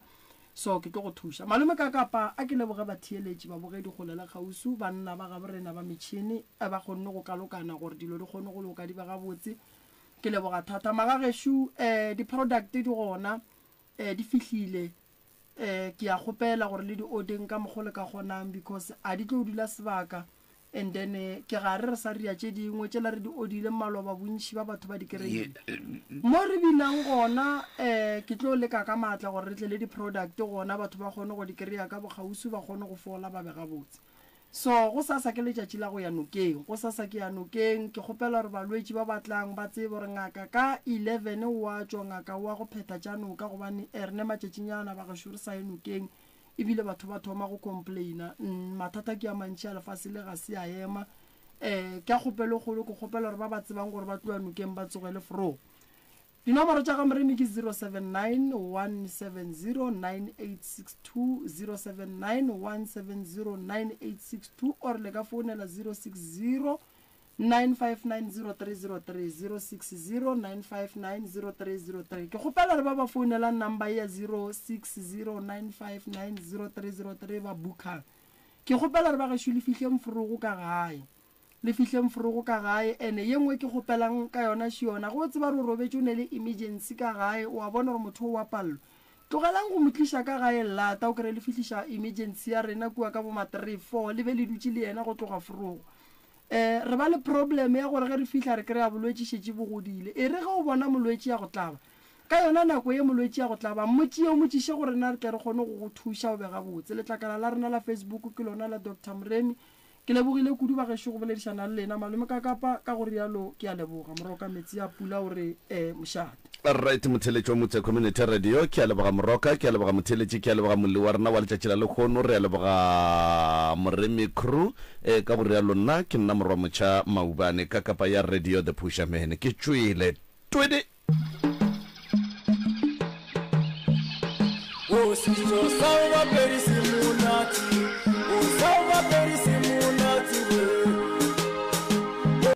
So, ke tlo go thuša. Malome ka kapa, a ke leboge batheeletši, babogedi kgole le kgauswi, banna ba gaborena ba metšhene, ba kgonne go kalokana gore dilo di kgone go loka di be gabotse. Ke leboga thata. Magagešo, eh, di-product di gona, eh, di fihlile. Eh, ke a kgopela gore le di ordeng ka mokgo le ka kgonang because a di tlo dula sebaka. And then eh, ke gare re sa ria tše dingwe tšela re di odile maloba bontši ba batho ba di kry-ile. Mo re binang gona eh, ke tlo leka ka maatla gore re tle le di-product gona batho ba kgone go di kry-a ka bokgauswi ba kgone go fola ba be gabotse. So go sasa ke letšatši la go ya nokeng, go sasa ke ya nokeng, ke kgopela gore balwetši ba ba tlang ba tsebe gore ngaka ka 11 o a tšwa, ngaka o a go phetha tša noka gobane eh, re ne matšatšinyana bagešo re sa ye nokeng ebile batho ba thoma go complaina. Mathata ke a mantši a lefase le ga se a ema. Um ka kgopelo kgolo ke kgopela gore ba ba tsebang gore ba tloya nokeng ba tsogele fro. Dinomoro tša ga Moremi ke 079 170 9862, 079 170 9862, or le ka founela 060 959 0303, 060 959 0303. Ke kgopela le ba ba founelang number ya 060 959 0303 ba bookang. Ke kgopela re ba gešo le fihle mforogo ka gae. Le fihleng forogo ka gae. Ene ye nngwe ke kgopelang ka yona še yona. Ge o tseba gore o robetše o ne le emergency ka gae, o a bona gore motho o wa palelwa, tlogelang go mo tliša ka gae lata, o kry-e le fihliša emergency ya rena kua ka bo ma three, four, le be le dutše le yena go tloga forogo. Um re ba le problem ya gore ge re fihla re kry-a bolwetši šetše bo godile. E re ge o bona molwetši a go tlaba, ka yona nako ye molwetši a go tlaba, mo tšee o mo tliše go rena re tle re kgone go go thuša o be gabotse. Letlakala la rena la Facebook ke lona la Doctor Moremi. Ke lebogile kudu bagešo go boledišana le lena. Malome Kakapa, ka go realo ke a leboga. Moroka metsi a pula o re eh mošate.
Right motheeletši wa Motse Community Radio, ke a leboga Moroka, ke a leboga motheeletši, ke a leboga molli wa rena wa letšatši la lehono, re a leboga Moremi Crew, eh ka go realo nna ke nna Morwa Motšha Maubane ka kapa ya Radio The Pusher Man, ke tšwele. Twede!
O setšo sa go Bapedi se.